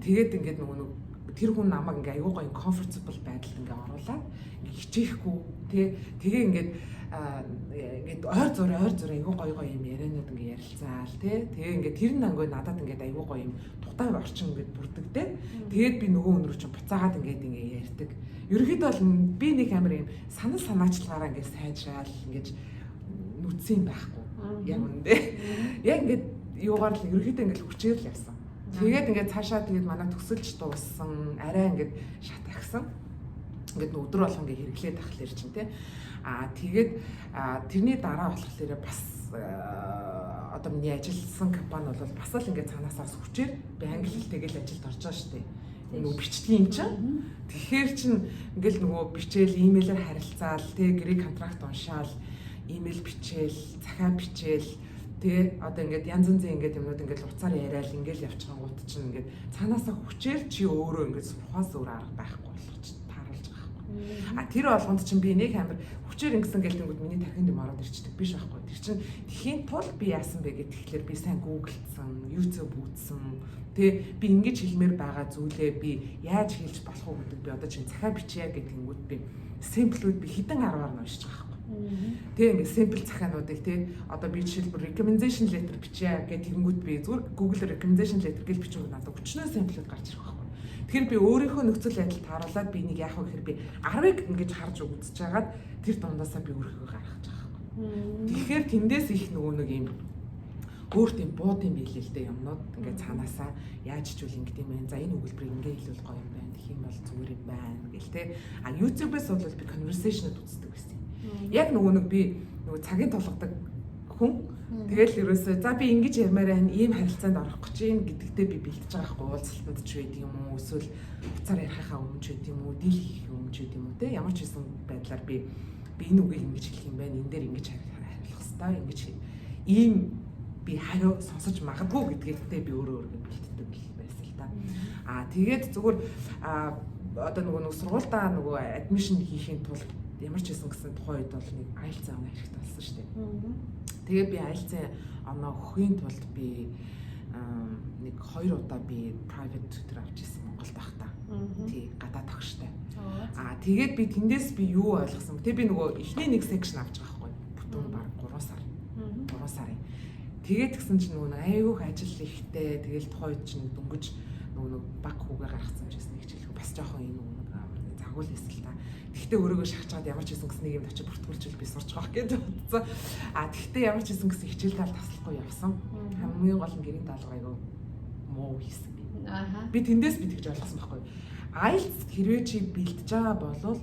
Тэгээд ингээд нөгөө нэг тэр хүн намайг ингээ айгүй гоё comfortable байдалд ингээ оруулаад, ингээ хичээхгүй тий, тэгээ ингээд ингээд ойр зур айгүй гоё гоё юм ярианууд ингээ ярилцаал тий, тэгээ ингээд тэр нь ангуу надад ингээд айгүй гоё юм тухтай орчин ингээд бүрдэгдээ. Тэгээд би нөгөө хүн рүү чинь буцаагаад ингээд ингээ ярьдаг. Ерөнхийдөө бол би нэг амар юм санал санаачлагаараа ингээд сайжраал ингээд нүцсэн юм байхгүй, яг үндэ яг ингээд юугаар л ерөнхийдөө ингээд хүчээр л явсан. Тэгээд ингээд цаашаа, тэгээд манай төсөлж дууссан, арай ингээд шат ахсан. Ингээд өдөр болгон ингээд хэрэглээд ахлаар чинь тий. Аа тэгээд тэрний дараа болохоор бас одоо миний ажилласан компани бол бас л ингээд цаанаасаа хүчээр би англи хэлтэйгээ л ажилд орж байгаа шүү дээ, нөгөө бичдэг юм чинь. Тэгэхээр чин ингээл нөгөө бичээл, имэйлээр харилцаал, тэ, гэрээ contract уншаал, имэйл бичээл, захиа бичээл, тэ, одоо ингээд янз янзын ингээд юмнууд ингээд утсаар яриад ингээл явчихсан гут чинь ингээд цаанаасаа хүчээр чи өөрөө ингээд сурахаас өөр арга байхгүй болгож тааруулж байгаа байхгүй. А тэр болгонд чинь би нэг амар хүчээр ингэсэн гэлтэнгүүд миний тархинд юм ороод ирчихдэг биш байхгүй. Тэр чинь тэхийн тулд би яасан бэ гэхээр би сайн Google-дсан, YouTube үзсэн. Тэ, би ингэж хэлмээр байгаа зүйлээ би яаж хэлж болох уу гэдэг, би одоо чинь захиа бичье гэдэнгүүд би sample-үүд би хэдэн аргаар нь уншиж байгаа байхгүй. Тэ, ингээ sample захиануудыг, тэ, одоо би жишээлбэл recommendation letter бичье гэх тэгэнгүүт би зүгээр Google recommendation letter гэж бичингүүд надад өчнөө sample-үүд гарч ирэх байхгүй. Тэгэхээр би өөрийнхөө нөхцөл байдал тааруулаад би нэг яах вэ гэхээр би 10-ыг ингэж харж үзэж хагаад тэр дундаасаа би өөрийгөө гаргаж байгаа байхгүй. Тэгэхээр тэндээс их нөгөө нэг юм өөр тийм бууд юм билээ л дээ, юмнууд ингээд цаанаасаа яаж ч үл ингэдэм байх. За, энэ өгүүлбэрийг ингээ хэлвэл гоё юм байна. Тэгэх юм бол зүгээр юм байна гэл те. А YouTube-ээс бол би conversation-д үздэг байсан. Яг нөгөө нэг би нөгөө цагийн тулгадаг хүн. Тэгэл ерөөсөө за би ингэж ярмаар байна, ийм харилцаанд орох гэж юм гэдэгтээ би бэлтэж байгаа хгүй, уулзалтанд ч байд юм уу, эсвэл уцаар ярихынхаа өмнө ч байд юм уу, deal хийх өмнө ч байд юм уу те, ямар ч байсан байдлаар би би энэ үгийг ингэж хэлэх юм байна, энэ дээр ингэж хариулах хэвээр, ингэж ийм би хариу сонсож магадгүй гэдгээдээ би өөрөө өөрөө бэлтдэг байсан л та. Аа тэгээд зүгээр одоо нөгөө нэг сургуультаа нөгөө admission хийхийн тулд ямар ч байсан гэсэн тухайн үед бол нэг IELTS оноо хэрэгтэй болсон шүү дээ. Тэгээ би IELTS оноо өгөхийн тулд би нэг хоёр удаа би private tutor авч ирсэн Монголд байхдаа. Тий, гадаад багштай. Аа тэгээд би тэндээс би юу ойлгосон. Тэгээ би нөгөө эхний нэг section авч байгаа байхгүй. Бүтэн баг 3 сар. 3 сарын. Тэгээд тэгсэн чинь нөгөө айгүйх ажил ихтэй. Тэгэл тухайн үед чинь дөнгөж нөгөө нэг баг хүүгээ гаргацсан ч гэсэн нэг хичээлгүй бас жоохон юм нөгөө нэг загвал байсан л та. Тэгтээ өөрийгөө шахачаад ямар ч байсан гэсэн нэг юм очиж бүртгүүлчихвэл би сурч байгаа гэж бодсон. А тэгтээ ямар ч байсан гэсэн хичээл тал таслахгүй явсан. Хамгийн гол нь гэрийн даалгавар айгүй муу хийсэн би. Би тэндээс би тэгж ойлгосон байхгүй. IELTS хэрвээ чи бэлтэж байгаа бол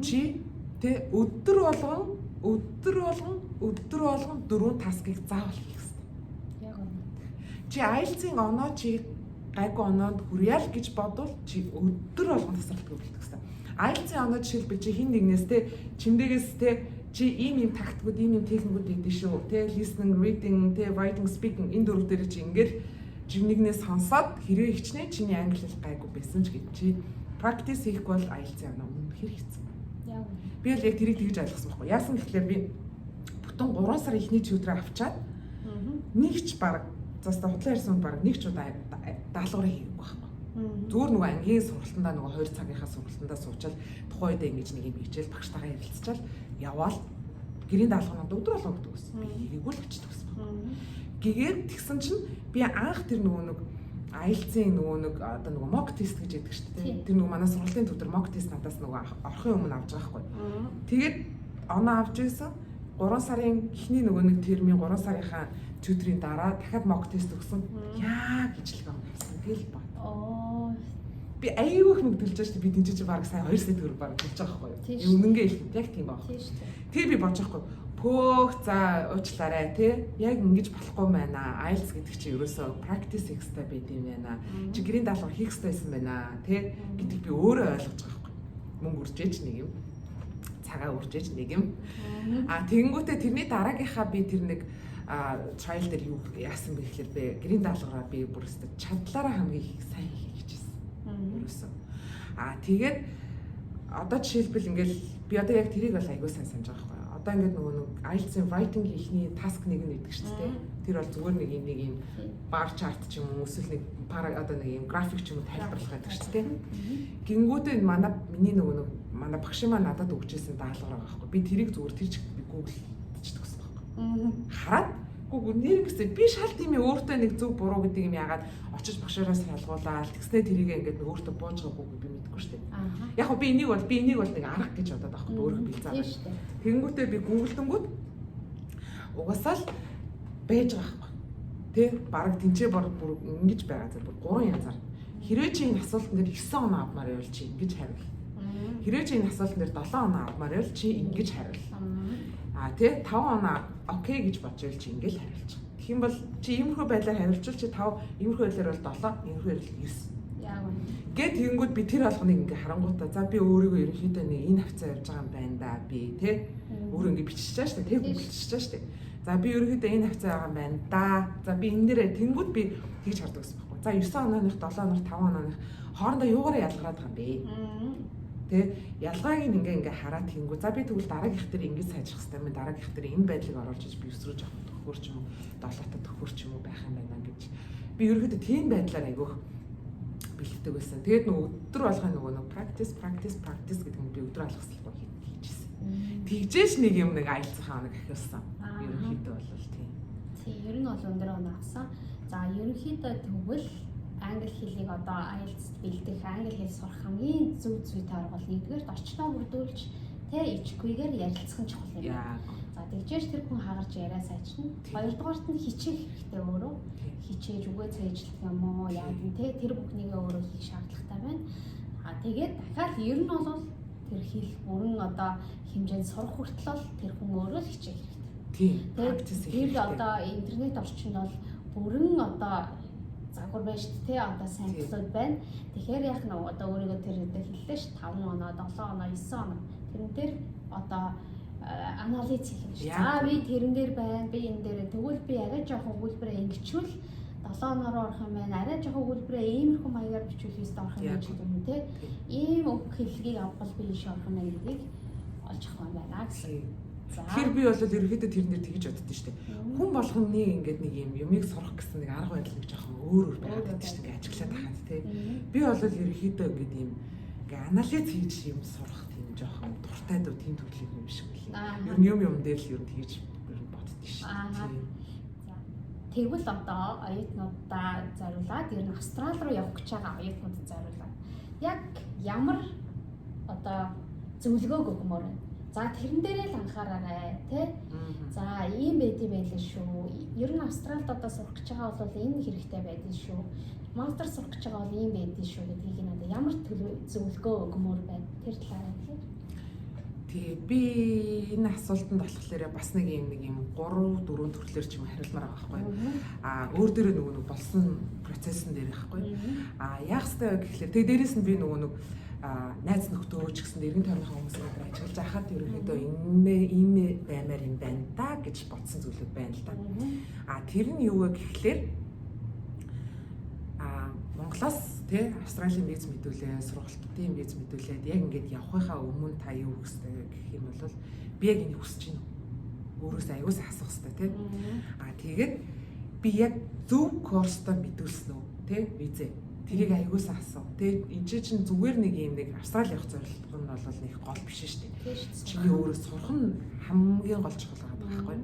чи тэ өдөр болгон, өдөр болгон, өдөр болгон дөрвөн task-ыг заавал хийх хэрэгтэй. Яг үнэ. Чи IELTS-ийн оноо чи гайгүй оноонд хүрье л гэж бодвол чи өдөр болгон тасралтгүй бэлтгэх хэрэгтэй. IELTS-ийн оноо жишээлбэл чи хин нэгнээс те, чимдэгээс те, чи ийм ийм тактикууд, ийм ийм техникүүд өгдөө шүү. Те, listening, reading, те, writing, speaking энэ дөрөв дээр чи ингээл жимнэгнээс сонсоод хэрвээ хичнээн чиний англи хэл гайгүй байсан ч гэж чи practice хийхгүй бол IELTS-ийн оноо үнэхээр хэцүү. Яг. Би л яг тэрийг тэгж ойлгосон байхгүй. Яасан гэхлээр би бүтэн 3 сар эхний tutor авчаад нэг ч баг заста худлаа ярьсан баг нэг ч удаа даалгаврыг хийгээгүй байхгүй. Зүгээр нөгөө ангийн сургалтандаа нөгөө 2 цагийнхаа сургалтандаа суучаал тухайн үедээ ингэж нэг юм хийчихэл багштайгаа ярилцчаал яваал гэрийн даалгаврууд өдөр болго өгдөг гэсэн. Би хийгээгүй л очдөг гэсэн байна. Гэгээд тэгсэн чинь би анх тэр нөгөө нэг IELTS-ийн нөгөө нэг одоо нөгөө mock test гэж яддаг шүү дээ. Тэр нөгөө манай сургуулийн төв төр mock test надаас нөгөө орохын өмнө авч байгаа байхгүй. Тэгээд оноо авч ирсэн. 3 сарын эхний нөгөө нэг термийн 3 сарынхаа tutor-ийн дараа дахиад mock test өгсөн. Яг ижлэг оноо авсан. Тэгэл бод. Би аюу их мөнгө төлж байгаа шүү дээ. Би тэнцээ чи баг сая 2 сая төгрөг баг төлж байгаа байхгүй юу? Үнэнгээ хэлэхэд яг тийм баг. Тэгээ би бодож байгаа байхгүй. Пөөх, за уучлаарай тий. Яг ингэж болохгүй байна. IELTS гэдэг чинь ерөөсөө practice хийх хэрэгтэй байд юм байна. Чи гэрийн даалгавар хийх хэрэгтэй байсан байна тий гэдгийг би өөрөө ойлгож байгаа байхгүй. Мөнгө үржээч нэг юм. Цагаа үржээч нэг юм. А тэгэнгүүтээ тэрний дараагийнхаа би тэр нэг trial дээр юу яасан бэ гэхэлэр би гэрийн даалгавраа би бүр өстө чадлаараа хамгийн их сайн хийх гэжсэн. Ерөөсөө. А тэгээд одоо жишээлбэл ингээл би одоо яг тэрийг бол аягүй сайн санаж байгаа байхгүй. Одоо ингээд нөгөө нэг IELTS-ийн writing ихний task нэг нь гэдэг шүү дээ. Тэр бол зүгээр нэг юм нэг юм bar chart ч юм уу эсвэл нэг пара одоо нэг юм график ч юм уу тайлбарлах гэдэг шүү дээ. Гингүүтээ манай миний нөгөө нэг манай багш маань надад өгчээсэн даалгавар байгаа байхгүй. Би тэрийг зүгээр тэр чиг би Google дчдэг гэсэн байхгүй. Хараад Үгүй нэр гэсэн би шал тийм юм өөртөө нэг зөв буруу гэдэг юм яагаад очиж багшаараас шалгуулаад тэгснэ тэрийг ингээд нэг өөртөө бууж байгаагүй би мэдэхгүй шүү дээ. Яг хөө би энийг бол нэг арга гэж бодоод байгаа байхгүй, өөрөө бэлзаа. Тэгэнгүүтээ би Google-дөнгүүд угаасаа л байж байгаа байхгүй. Тэ бараг тэнцээ бүр ингэж байгаа зэрэг бүр гурван янзаар. Хэрвээ чи энэ асуултан дээр 9 оноо авмаар байвал чи ингэж хариул. Хэрвээ чи энэ асуултан дээр 7 оноо авмаар байвал чи ингэж хариул. А тий 5 оноо okay гэж бодож чи ингэж хариулж байгаа. Тэгэх юм бол чи иймэрхүү байдлаар хариулчвал чи 5, иймэрхүү байдлаар бол 7, иймэрхүү байдлаар 9. Яг үнэ. Гэт тэгэнгүүт би тэр болгоныг ингээ харангуутаа за би өөрийгөө ерөнхийдөө нэг энэ хавцаа явж байгаа юм байна да би тий өөрөө ингээ бичиж чаа штэ тий гүглчихэж чаа штэ. За би ерөнхийдөө энэ хавцаа байгаа юм байна да. За би энэ дээрээ тэнгууд би тэгж хардаг гэсэн байхгүй. За 9 онооных, 7 онооных, 5 онооных хоорондоо юугаараа ялгараад байгаа юм бэ? Тэ ялгааг нь ингээ ингээ хараад тэнгүү. За би тэгвэл дараагийнх дээр ингэж сайжрах хэрэгтэй юм. Дараагийнх дээр энэ байдлыг оруулж иж би 9 рүү жоохон төхөр ч юм уу, 7-тоо төхөр ч юм уу байх юм байна гэж. Би ерөнхийдөө тийм байдлаар айгүйх бэлтдэг байсан. Тэгээд нөгөө өдөр болгоо нөгөө нэг practice, practice, practice гэдэг нь би өдөр алгасалгүй хийжсэн. Тэгжээш нэг юм нэг IELTS-ынхаа нэг ахиулсан. Ерөнхийдөө бол тийм. Тийм, ер нь бол өндөр оноо авсан. За ерөнхийдөө тэгвэл англи хэлийг одоо IELTS бэлдэх, англи хэл сурах хамгийн зөв зүйтэй арга бол нэгдүгээрт орчноо бүрдүүлж тэ идэвхтэйгээр ярилцах нь чухал юм байна. За тэгжээж тэр хүн хагарч яриа сайжна. Хоёрдугаарт нь хичээх хэрэгтэй өөрөө. Хичээж үгээ цээжлэх юм уу яа гэм тэ тэр бүхнийг өөрөө хийх шаардлагатай байна. А тэгээд дахиад ер нь бол тэр хэл бүрэн одоо хэмжээнд сурах хүртэл бол тэр хүн өөрөө л хичээх хэрэгтэй. Тийм. Тэр одоо интернет орчинд бол бүрэн одоо загвар байна шүү дээ, одоо сайн төсөөд байна. Тэгэхээр яг нэг одоо өөрийгөө тэр одоо хэллээ ш 5 оноо, 7 оноо, 9 оноо. Тэрэн дээр одоо анализ хийх юм шүү. За би тэрэн дээр байна, би энэ дээр тэгвэл би арай жоохон өгүүлбэрээ ингэчүүл 7 оноор орох юм байна. Арай жоохон өгүүлбэрээ иймэрхүү маягаар бичвэл 9 орох юм байна гэдэг юм те. Ийм үг хэллэгийг авах би ийш орох юм байна гэдгийг олж авах юм байна гэсэн. Тэгэхээр би бол ерөнхийдөө тэрнэр тэгж боддоо шүү дээ. Хүн болгоны ингээд нэг юм юмыг сурах гэсэн нэг арга барил нэг жоохон өөр өөр байгаад байдаг шүү дээ. Ингээд ажиглаад хахад тий. Би бол ерөнхийдөө ингээд юм ингээд анализ хийж юм сурах тийм жоохон дуртай дөө тийм төрлийн юм шиг үлээ. Ер нь юм юм дээр л ер нь тэгж ер нь боддоо шүү дээ. Тэгвэл одоо оюутнуудаа зориулаад ер нь Австрали руу явах гэж байгаа оюутнуудад зориулаад яг ямар одоо зөвлөгөөг өгмөр байна? За тэрэн дээрээ л анхаараарай тий. За ийм байдсан байлээ шүү. Ер нь Австралид одоо сурах гэж байгаа бол энэ хэрэгтэй байдсан шүү. Мастер сурах гэж байгаа бол ийм байдсан шүү гэдгийг нь одоо ямар зөвлөгөө өгмөр байна? Тэр талаараа хэлээ. Тий, би энэ асуултанд болохоор бас нэг юм 3 4 төрлөөр ч юм хариулмаар байгаа байхгүй. Аа өөр дээрээ нөгөө нэг болсон процессын дээр байхгүй. Аа яах ёстой вэ гэхлээр тэгээ дээрэс нь би нөгөө нэг найз нөхдөө ч гэсэн эргэн тойрныхоо хүмүүсийг ажиглаж байхад ерөнхийдөө энэ ийм баймаар юм байна да гэж бодсон зүйлүүд байна л да. А тэр нь юу вэ гэхлээр Монголоос тий Австралийн виз мэдүүлээ, сургалтын виз мэдүүлээд яг ингээд явахынхаа өмнө та юу өгөх ёстой вэ гэх юм бол би яг энийг хүсэж байна уу? Өөрөөсөө аягүй асуух ёстой тий. А тэгээд би яг зөв course-той мэдүүлсэн үү тий визээ. Тэрийг аягуулсан асуу. Тэгээ энэ чинь зүгээр нэг юм нэг Австрали явах зорилго нь бол нэг гол биш шүү дээ. Чиний өөрөө сурах нь хамгийн гол чухал байгаа байхгүй.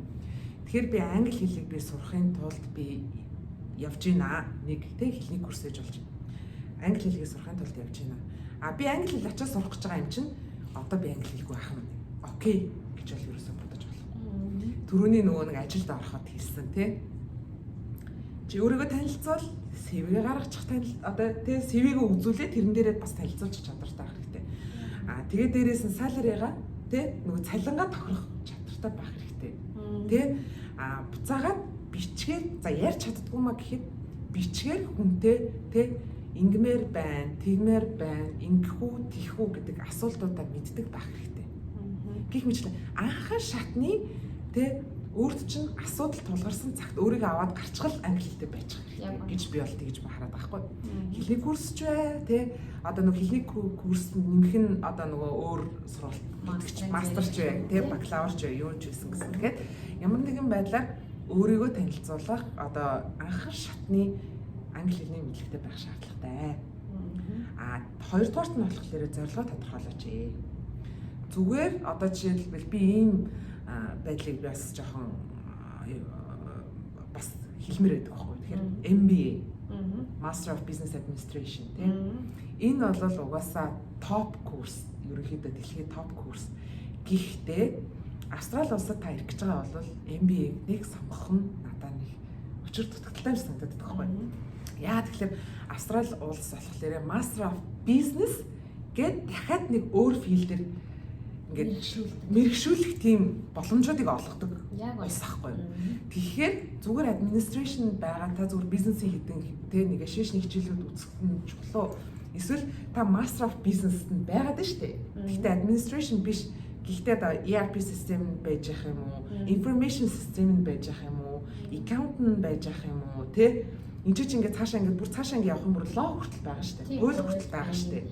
Тэгэхээр би англи хэлийг би сурахын тулд би явж гинэ. Нэг тэг хэлний курс хийж болж байна. Англи хэлийг сурахын тулд явж гинэ. А би англи хэл очиж сурах гэж байгаа юм чинь одоо би англи хэлгүй байх юм. Окей гэж бол ерөөсөө бодож болохгүй. Түрүүний нөгөө нэг ажилд ороход хэлсэн тий. Чи өөрийгөө танилцуул, CV-гээ гаргачих танил одоо тий CV-гээ үзүүлээ тэрэн дээрээ бас танилцуулчих чадвартай байх хэрэгтэй. А тэгээ дээрээс нь salary-гаа тий нөгөө цалингаа тохирох чадвартай байх хэрэгтэй. Тий а буцаагаад бичгээр за ярьж чаддгүй маа гэхэд бичгээр хүнтэй тий ингэмээр байна, тэгмээр байна, ингэхүү, тийхүү гэдэг асуултуудаа мэддэг байх хэрэгтэй. Гэх мэтлэн анхан шатны тий өөрт чинь асуудал тулгарсан цагт өөрийгөө аваад гарчгал англи хэлтэй байж хэрэгтэй гэж би бол тэгж хараад байгаа хгүй. Хэлний курс ч бай тий одоо нөгөө хэлний курс нэмэх нь одоо нөгөө өөр сургалт гэдэг чинь мастер ч бай тий бакалавр ч бай юу ч байсан гэсэн. Тэгэхээр ямар нэгэн байдлаар өөрийгөө танилцуулах одоо анхан шатны англи хэлний мэдлэгтэй байх шаардлагатай. А хоёрдугаарт нь болохоор зорилгоо тодорхойлооч ээ. Зүгээр одоо жишээлбэл би ийм байдлыг би бас жоохон бас хэлмээр байдаг байхгүй. Тэгэхээр MBA Master of Business Administration тийм. Энэ бол угаасаа топ курс, ерөнхийдөө дэлхийн топ курс. Гэхдээ Австрали улсад та ирэх гэж байгаа бол MBA-г сонгох нь надад нэг учир дутагдaltaй юм санагдаад байдаг байхгүй. Яа тэгэхээр Австрали улс болохоор Master of Business гээд дахиад нэг өөр field ээр ингээд мэргэшүүлэх тийм боломжуудыг олгодог улс ахгүй. Тэгэхээр зүгээр administration байгаа та зүгээр бизнесийн хэдэн тэ negotiation хичээлүүд үзэх нь чухал уу? Эсвэл та Master of Business нь байгаад нь шүү дээ. Гэхдээ administration биш. Гэхдээ одоо ERP систем нь байж ах юм уу? Information system нь байж ах юм уу? Accountant нь байж ах юм уу? Тэ? Энд чинь ингээд цаашаа ингээд бүр цаашаа ингээд явах юм бүр law хүртэл байгаа шүү дээ. Хууль хүртэл байгаа шүү дээ.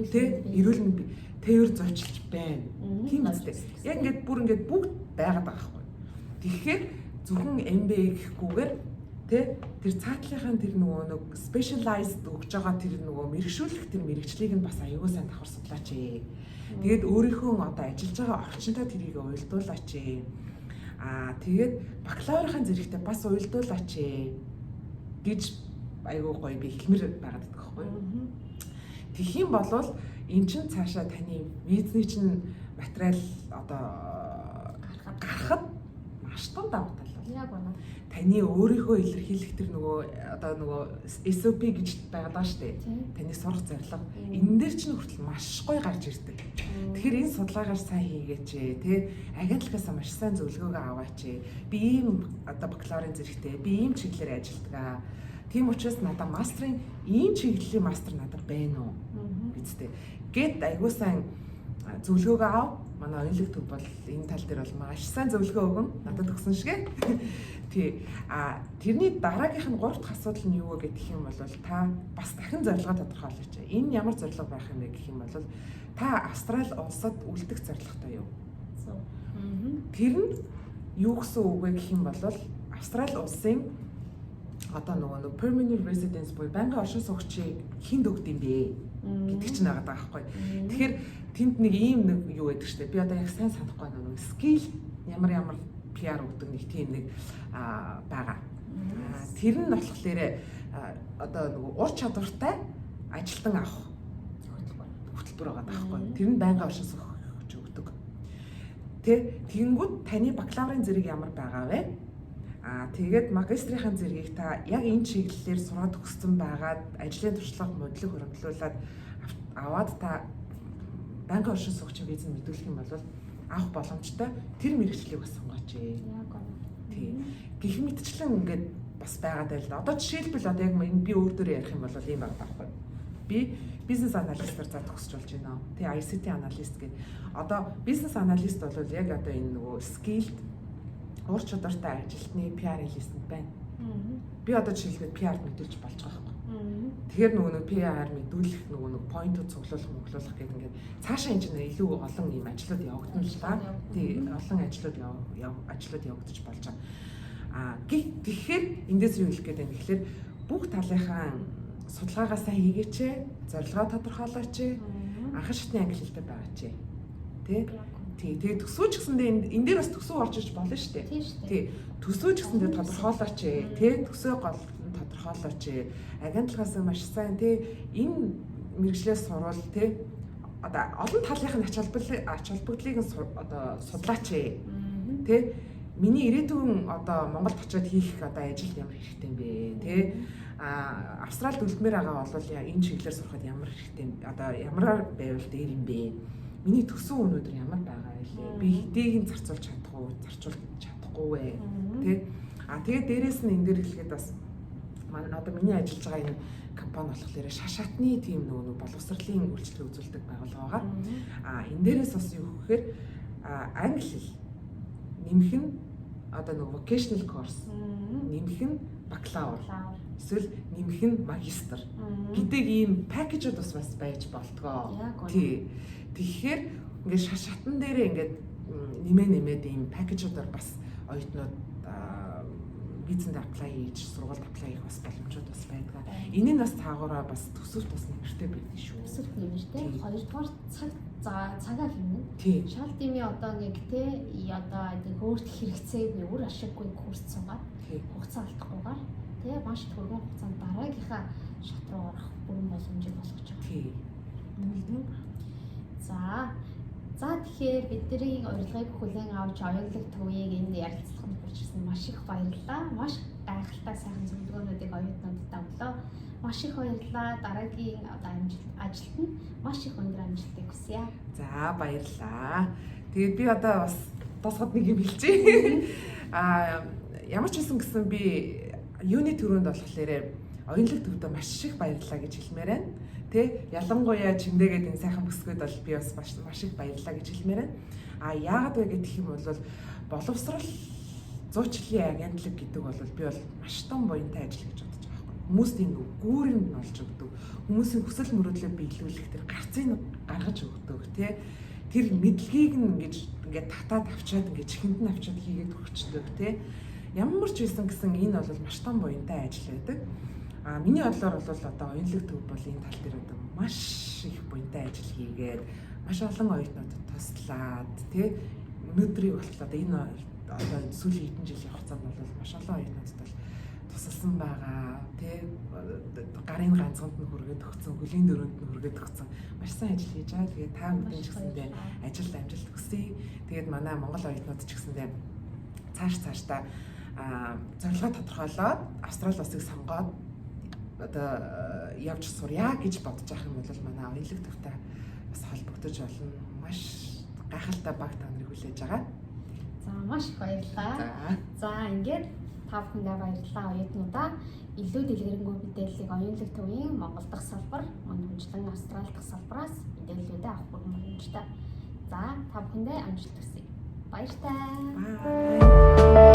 Тэ? Эрүүл мэнд тээвэр зочилж байна. Тийм үстэй. Яг ингээд бүр ингээд бүгд байгаад байгаа байхгүй. Тэгэхээр зөвхөн MBA гэхгүйгээр тэ тэр цаатлынхаа тэр нөгөө нэг specialized өгж байгаа тэр нөгөө мэргэшүүлэх тэр мэргэжлийг нь бас аюул сайн давхар судлаач ээ. Тэгээд өөрийнхөө одоо ажиллаж байгаа орчинтой тэрийг уялдуулаач ээ. Аа тэгээд бакалаврын зэрэгтэй бас уялдуулаач ээ гэж айгүй гоё би хэлмээр байгаад байдаг байхгүй. Тэгэх юм бол эн чин цаашаа таны визний чин материал одоо гаргахад маш том давуу тал бол. Яг үнэ. Таны өөрийнхөө илэрхийлэх тэр нөгөө одоо нөгөө SOP гэж байгаад байгаа шүү дээ. Таны сурах зорилго. Энэ дээр чинь хүртэл маш гоё гарч ирдэг. Тэгэхээр энэ судалгаагаар сайн хийгээч ээ, тэ агентлагаас маш сайн зөвлөгөөгөө аваач ээ. Би ийм одоо бакалаврын зэрэгтэй, би ийм чиглэлээр ажилладаг. Тийм учраас надад мастрын ийм чиглэлийн мастер надад байна уу? Бидтэй. Гэт айгуу сайн зөвлөгөөгөө ав. Манай оюунлаг төв бол энэ тал дээр бол маш сайн зөвлөгөө өгнө. Надад өгсөн шигэ. Тий. А тэрний дараагийнх нь гурав дахь асуудал нь юу вэ гэх юм бол та бас дахин зорилгоо тодорхойлооч. Энэ ямар зорилго байх юм бэ гэх юм бол та Австрали улсад үлдэх зорилготой юу? Тэр нь юу гэсэн үг вэ гэх юм бол Австрали улсын одоо нөгөө нэг permanent residence буюу байнгын оршин суугчийг хүнд өгдөг юм бэ гэдэг чинь байгаа байхгүй. Тэгэхээр тэнд нэг ийм нэг юу байдаг штэ. Би одоо яг сайн санахгүй байна. Нэг skill ямар ямар PR өгдөг нэг тийм нэг байгаа. Тэр нь болохоор одоо нөгөө ур чадвартай ажилтан авах хөтөлбөр байгаа байхгүй. Тэр нь байнгын оршин суугч өгдөг. Тэ тэгэнгүүт таны бакалаврын зэрэг ямар байгаа вэ? Аа тэгээд магистрийн зэргийг та яг энэ чиглэлээр сураад төгссөн байгаад ажлын туршлага модлог хуримтлуулад аваад та байнгын оршин суугчийн виз нь мэдүүлэх юм бол авах боломжтой тэр мэргэжлийг бас сонгооч ээ. Яг үнэ. Тий. Гэх мэтчлэн ингээд бас байгаад байл да. Одоо жишээлбэл одоо яг энэ би өөр дөөр ярих юм бол ийм байгаа байхгүй. Би бизнес analyst аар за төгсөж болж байна. Тий ICT analyst гэдэг. Одоо бизнес analyst бол яг одоо энэ нөгөө skilled ур чадвартай ажилтны PR list энд байна. Би одоо жишээлбэл PR мэдүүлж болж байгаа байхгүй. Тэгэхээр нөгөө нэг PR мэдүүлэх нөгөө нэг point ууд цуглуулах мөглуулах гэдэг ингээд цаашаа энэ чинь илүү олон ийм ажлууд явагдана л да. Тий олон ажлууд ажлууд явагдаж болж байгаа. А тэгэхээр эндээс юу хэлэх гээд байна гэхлээр бүх талынхаа Судалгаагаа сайн хийгээч, зорилгоо тодорхойлооч, анхан шатны англи хэлтэй байгаач. Тэ? Тий, тэгээ төсөө ч гэсэндээ энэ дээр бас төсөө орж иж болно шүү дээ. Тий. Төсөө ч гэсэндээ тодорхойлооч, тий, төсөө гол нь тодорхойлооч. Агентлагаас маш сайн тий энэ мэргэжлээс сурвал тий одоо олон талынх нь ач холбогдлыг нь одоо судлаач тий. Миний ирээдүйн одоо Монголд очиод хийх одоо ажил ямар хэрэгтэй юм бэ тий. А Австралид үлдмээр байгаа бол энэ чиглэлээр сурахад ямар хэрэгтэй юм, одоо ямар байвал дээр юм бэ? Миний төсөв өнөөдөр ямар байгаа вэ? Би хэдийг нь зарцуулж чадах уу, зарцуулж чадахгүй вэ? Тий. А тэгээд дээрэс нь энэ дээр хэлэхэд бас манай одоо миний ажиллаж байгаа энэ компани болохоор шашаатны тийм нөгөө боловсролын үйлчилгээ үзүүлдэг байгууллага байгаа. А энэ дээрээс бас юу гэхээр англи хэл нэмэх нь одоо нөгөө vocational course нэмэх нь бакалавр эсвэл нэмэх нь магистр гэдэг ийм package ууд бас байж болтгоо. Тий. Тэгэхээр ингээд шатан дээрээ ингээд нэмээд ийм package уудаар бас оюутнууд визэнд apply хийж, сургуульд apply хийх бас боломжууд бас байдаг. Энэ нь бас цаагаараа бас төсөвт бас нэмэртэй байдаг шүү. Төсөвт нэмэртэй. Хоёрдугаар цаг цагаа хэмнэн. Шал дими одоо нэг те одоо нэг өөрт хэрэгцээгүй, үр ашиггүй курс суугаад хугацаа алдахгүйгээр те маш түргэн хугацаанд дараагийнхаа шат руу орох бүрэн боломжийг олгож байгаа. Тий. За тэгэхээр бидний урилгыг хүлээн авч оюунлаг төвийг энэ ярилцлаганд хүрчсэн маш их баярлалаа. Маш гайхалтай сайхан зөвлөгөөнүүдийг оюутнуудад авлаа. Маш их баярлалаа. Дараагийн одоо амжилт ажилд нь маш их өндөр амжилтыг хүсье. За баярлалаа. Тэгээд би одоо бас тосгод нэг юм хэлчихье. Аа ямар ч байсан гэсэн би юуны төрөнд болохоор оюунлаг төвдөө маш их баярлалаа гэж хэлмээр байна. Тэ ялангуяа чимдээгээд энэ сайхан бүсгүйд бол би бас маш их баярлалаа гэж хэлмээр байна. А яагаад вэ гэх юм бол боловсрал зуучлалын агентлаг гэдэг бол би бол маш том буянтай ажил гэж бодож байгаа байхгүй. Хүмүүсийн гүүрийг нь олж өгдөг. Хүмүүсийн хүсэл мөрөөдлөө биелүүлэх тэр гарцыг гаргаж өгдөг тэ. Тэр мэдлэгийг нь ингэж ингээд татаад авчаад ингээд чихэнд нь авчаад хийгээд өгчдөг тэ. Ямар ч байсан гэсэн энэ бол маш том буянтай ажил байдаг. А миний бодлоор бол одоо оюунлаг төв бол энэ тал дээр одоо маш их буянтай ажил хийгээд маш олон оюутнуудад туслаад тий өнөөдрийг болтол одоо энэ одоо сүүлийн хэдэн жилийн хугацаанд бол маш олон оюутнуудад бол тусалсан байгаа тий гарын ганцганд нь хүргээд өгсөн, хөлийн дөрөнд нь хүргээд өгсөн маш сайн ажил хийж байгаа. Тэгээд та бүхэн ч гэсэндээ ажилд амжилт хүсье. Тэгээд манай Монгол оюутнууд ч гэсэндээ цаашдаа зорилгоо тодорхойлоод Австрали улсыг сонгоод одоо явж сурья гэж бодож байгаа юм бол манай оюунлаг төвтэй бас холбогдож болно. Маш гайхалтай баг та нарыг хүлээж байгаа. За маш их баярлалаа. За ингээд та бүхэндээ баярлалаа оюутнуудаа. Илүү дэлгэрэнгүй мэдээллийг оюунлаг төвийн Монгол дахь салбар, мөн түншлэн Австрали дахь салбараас мэдээллүүдээ авах боломжтой. За та бүхэндээ амжилт хүсье. Баяртай. Bye.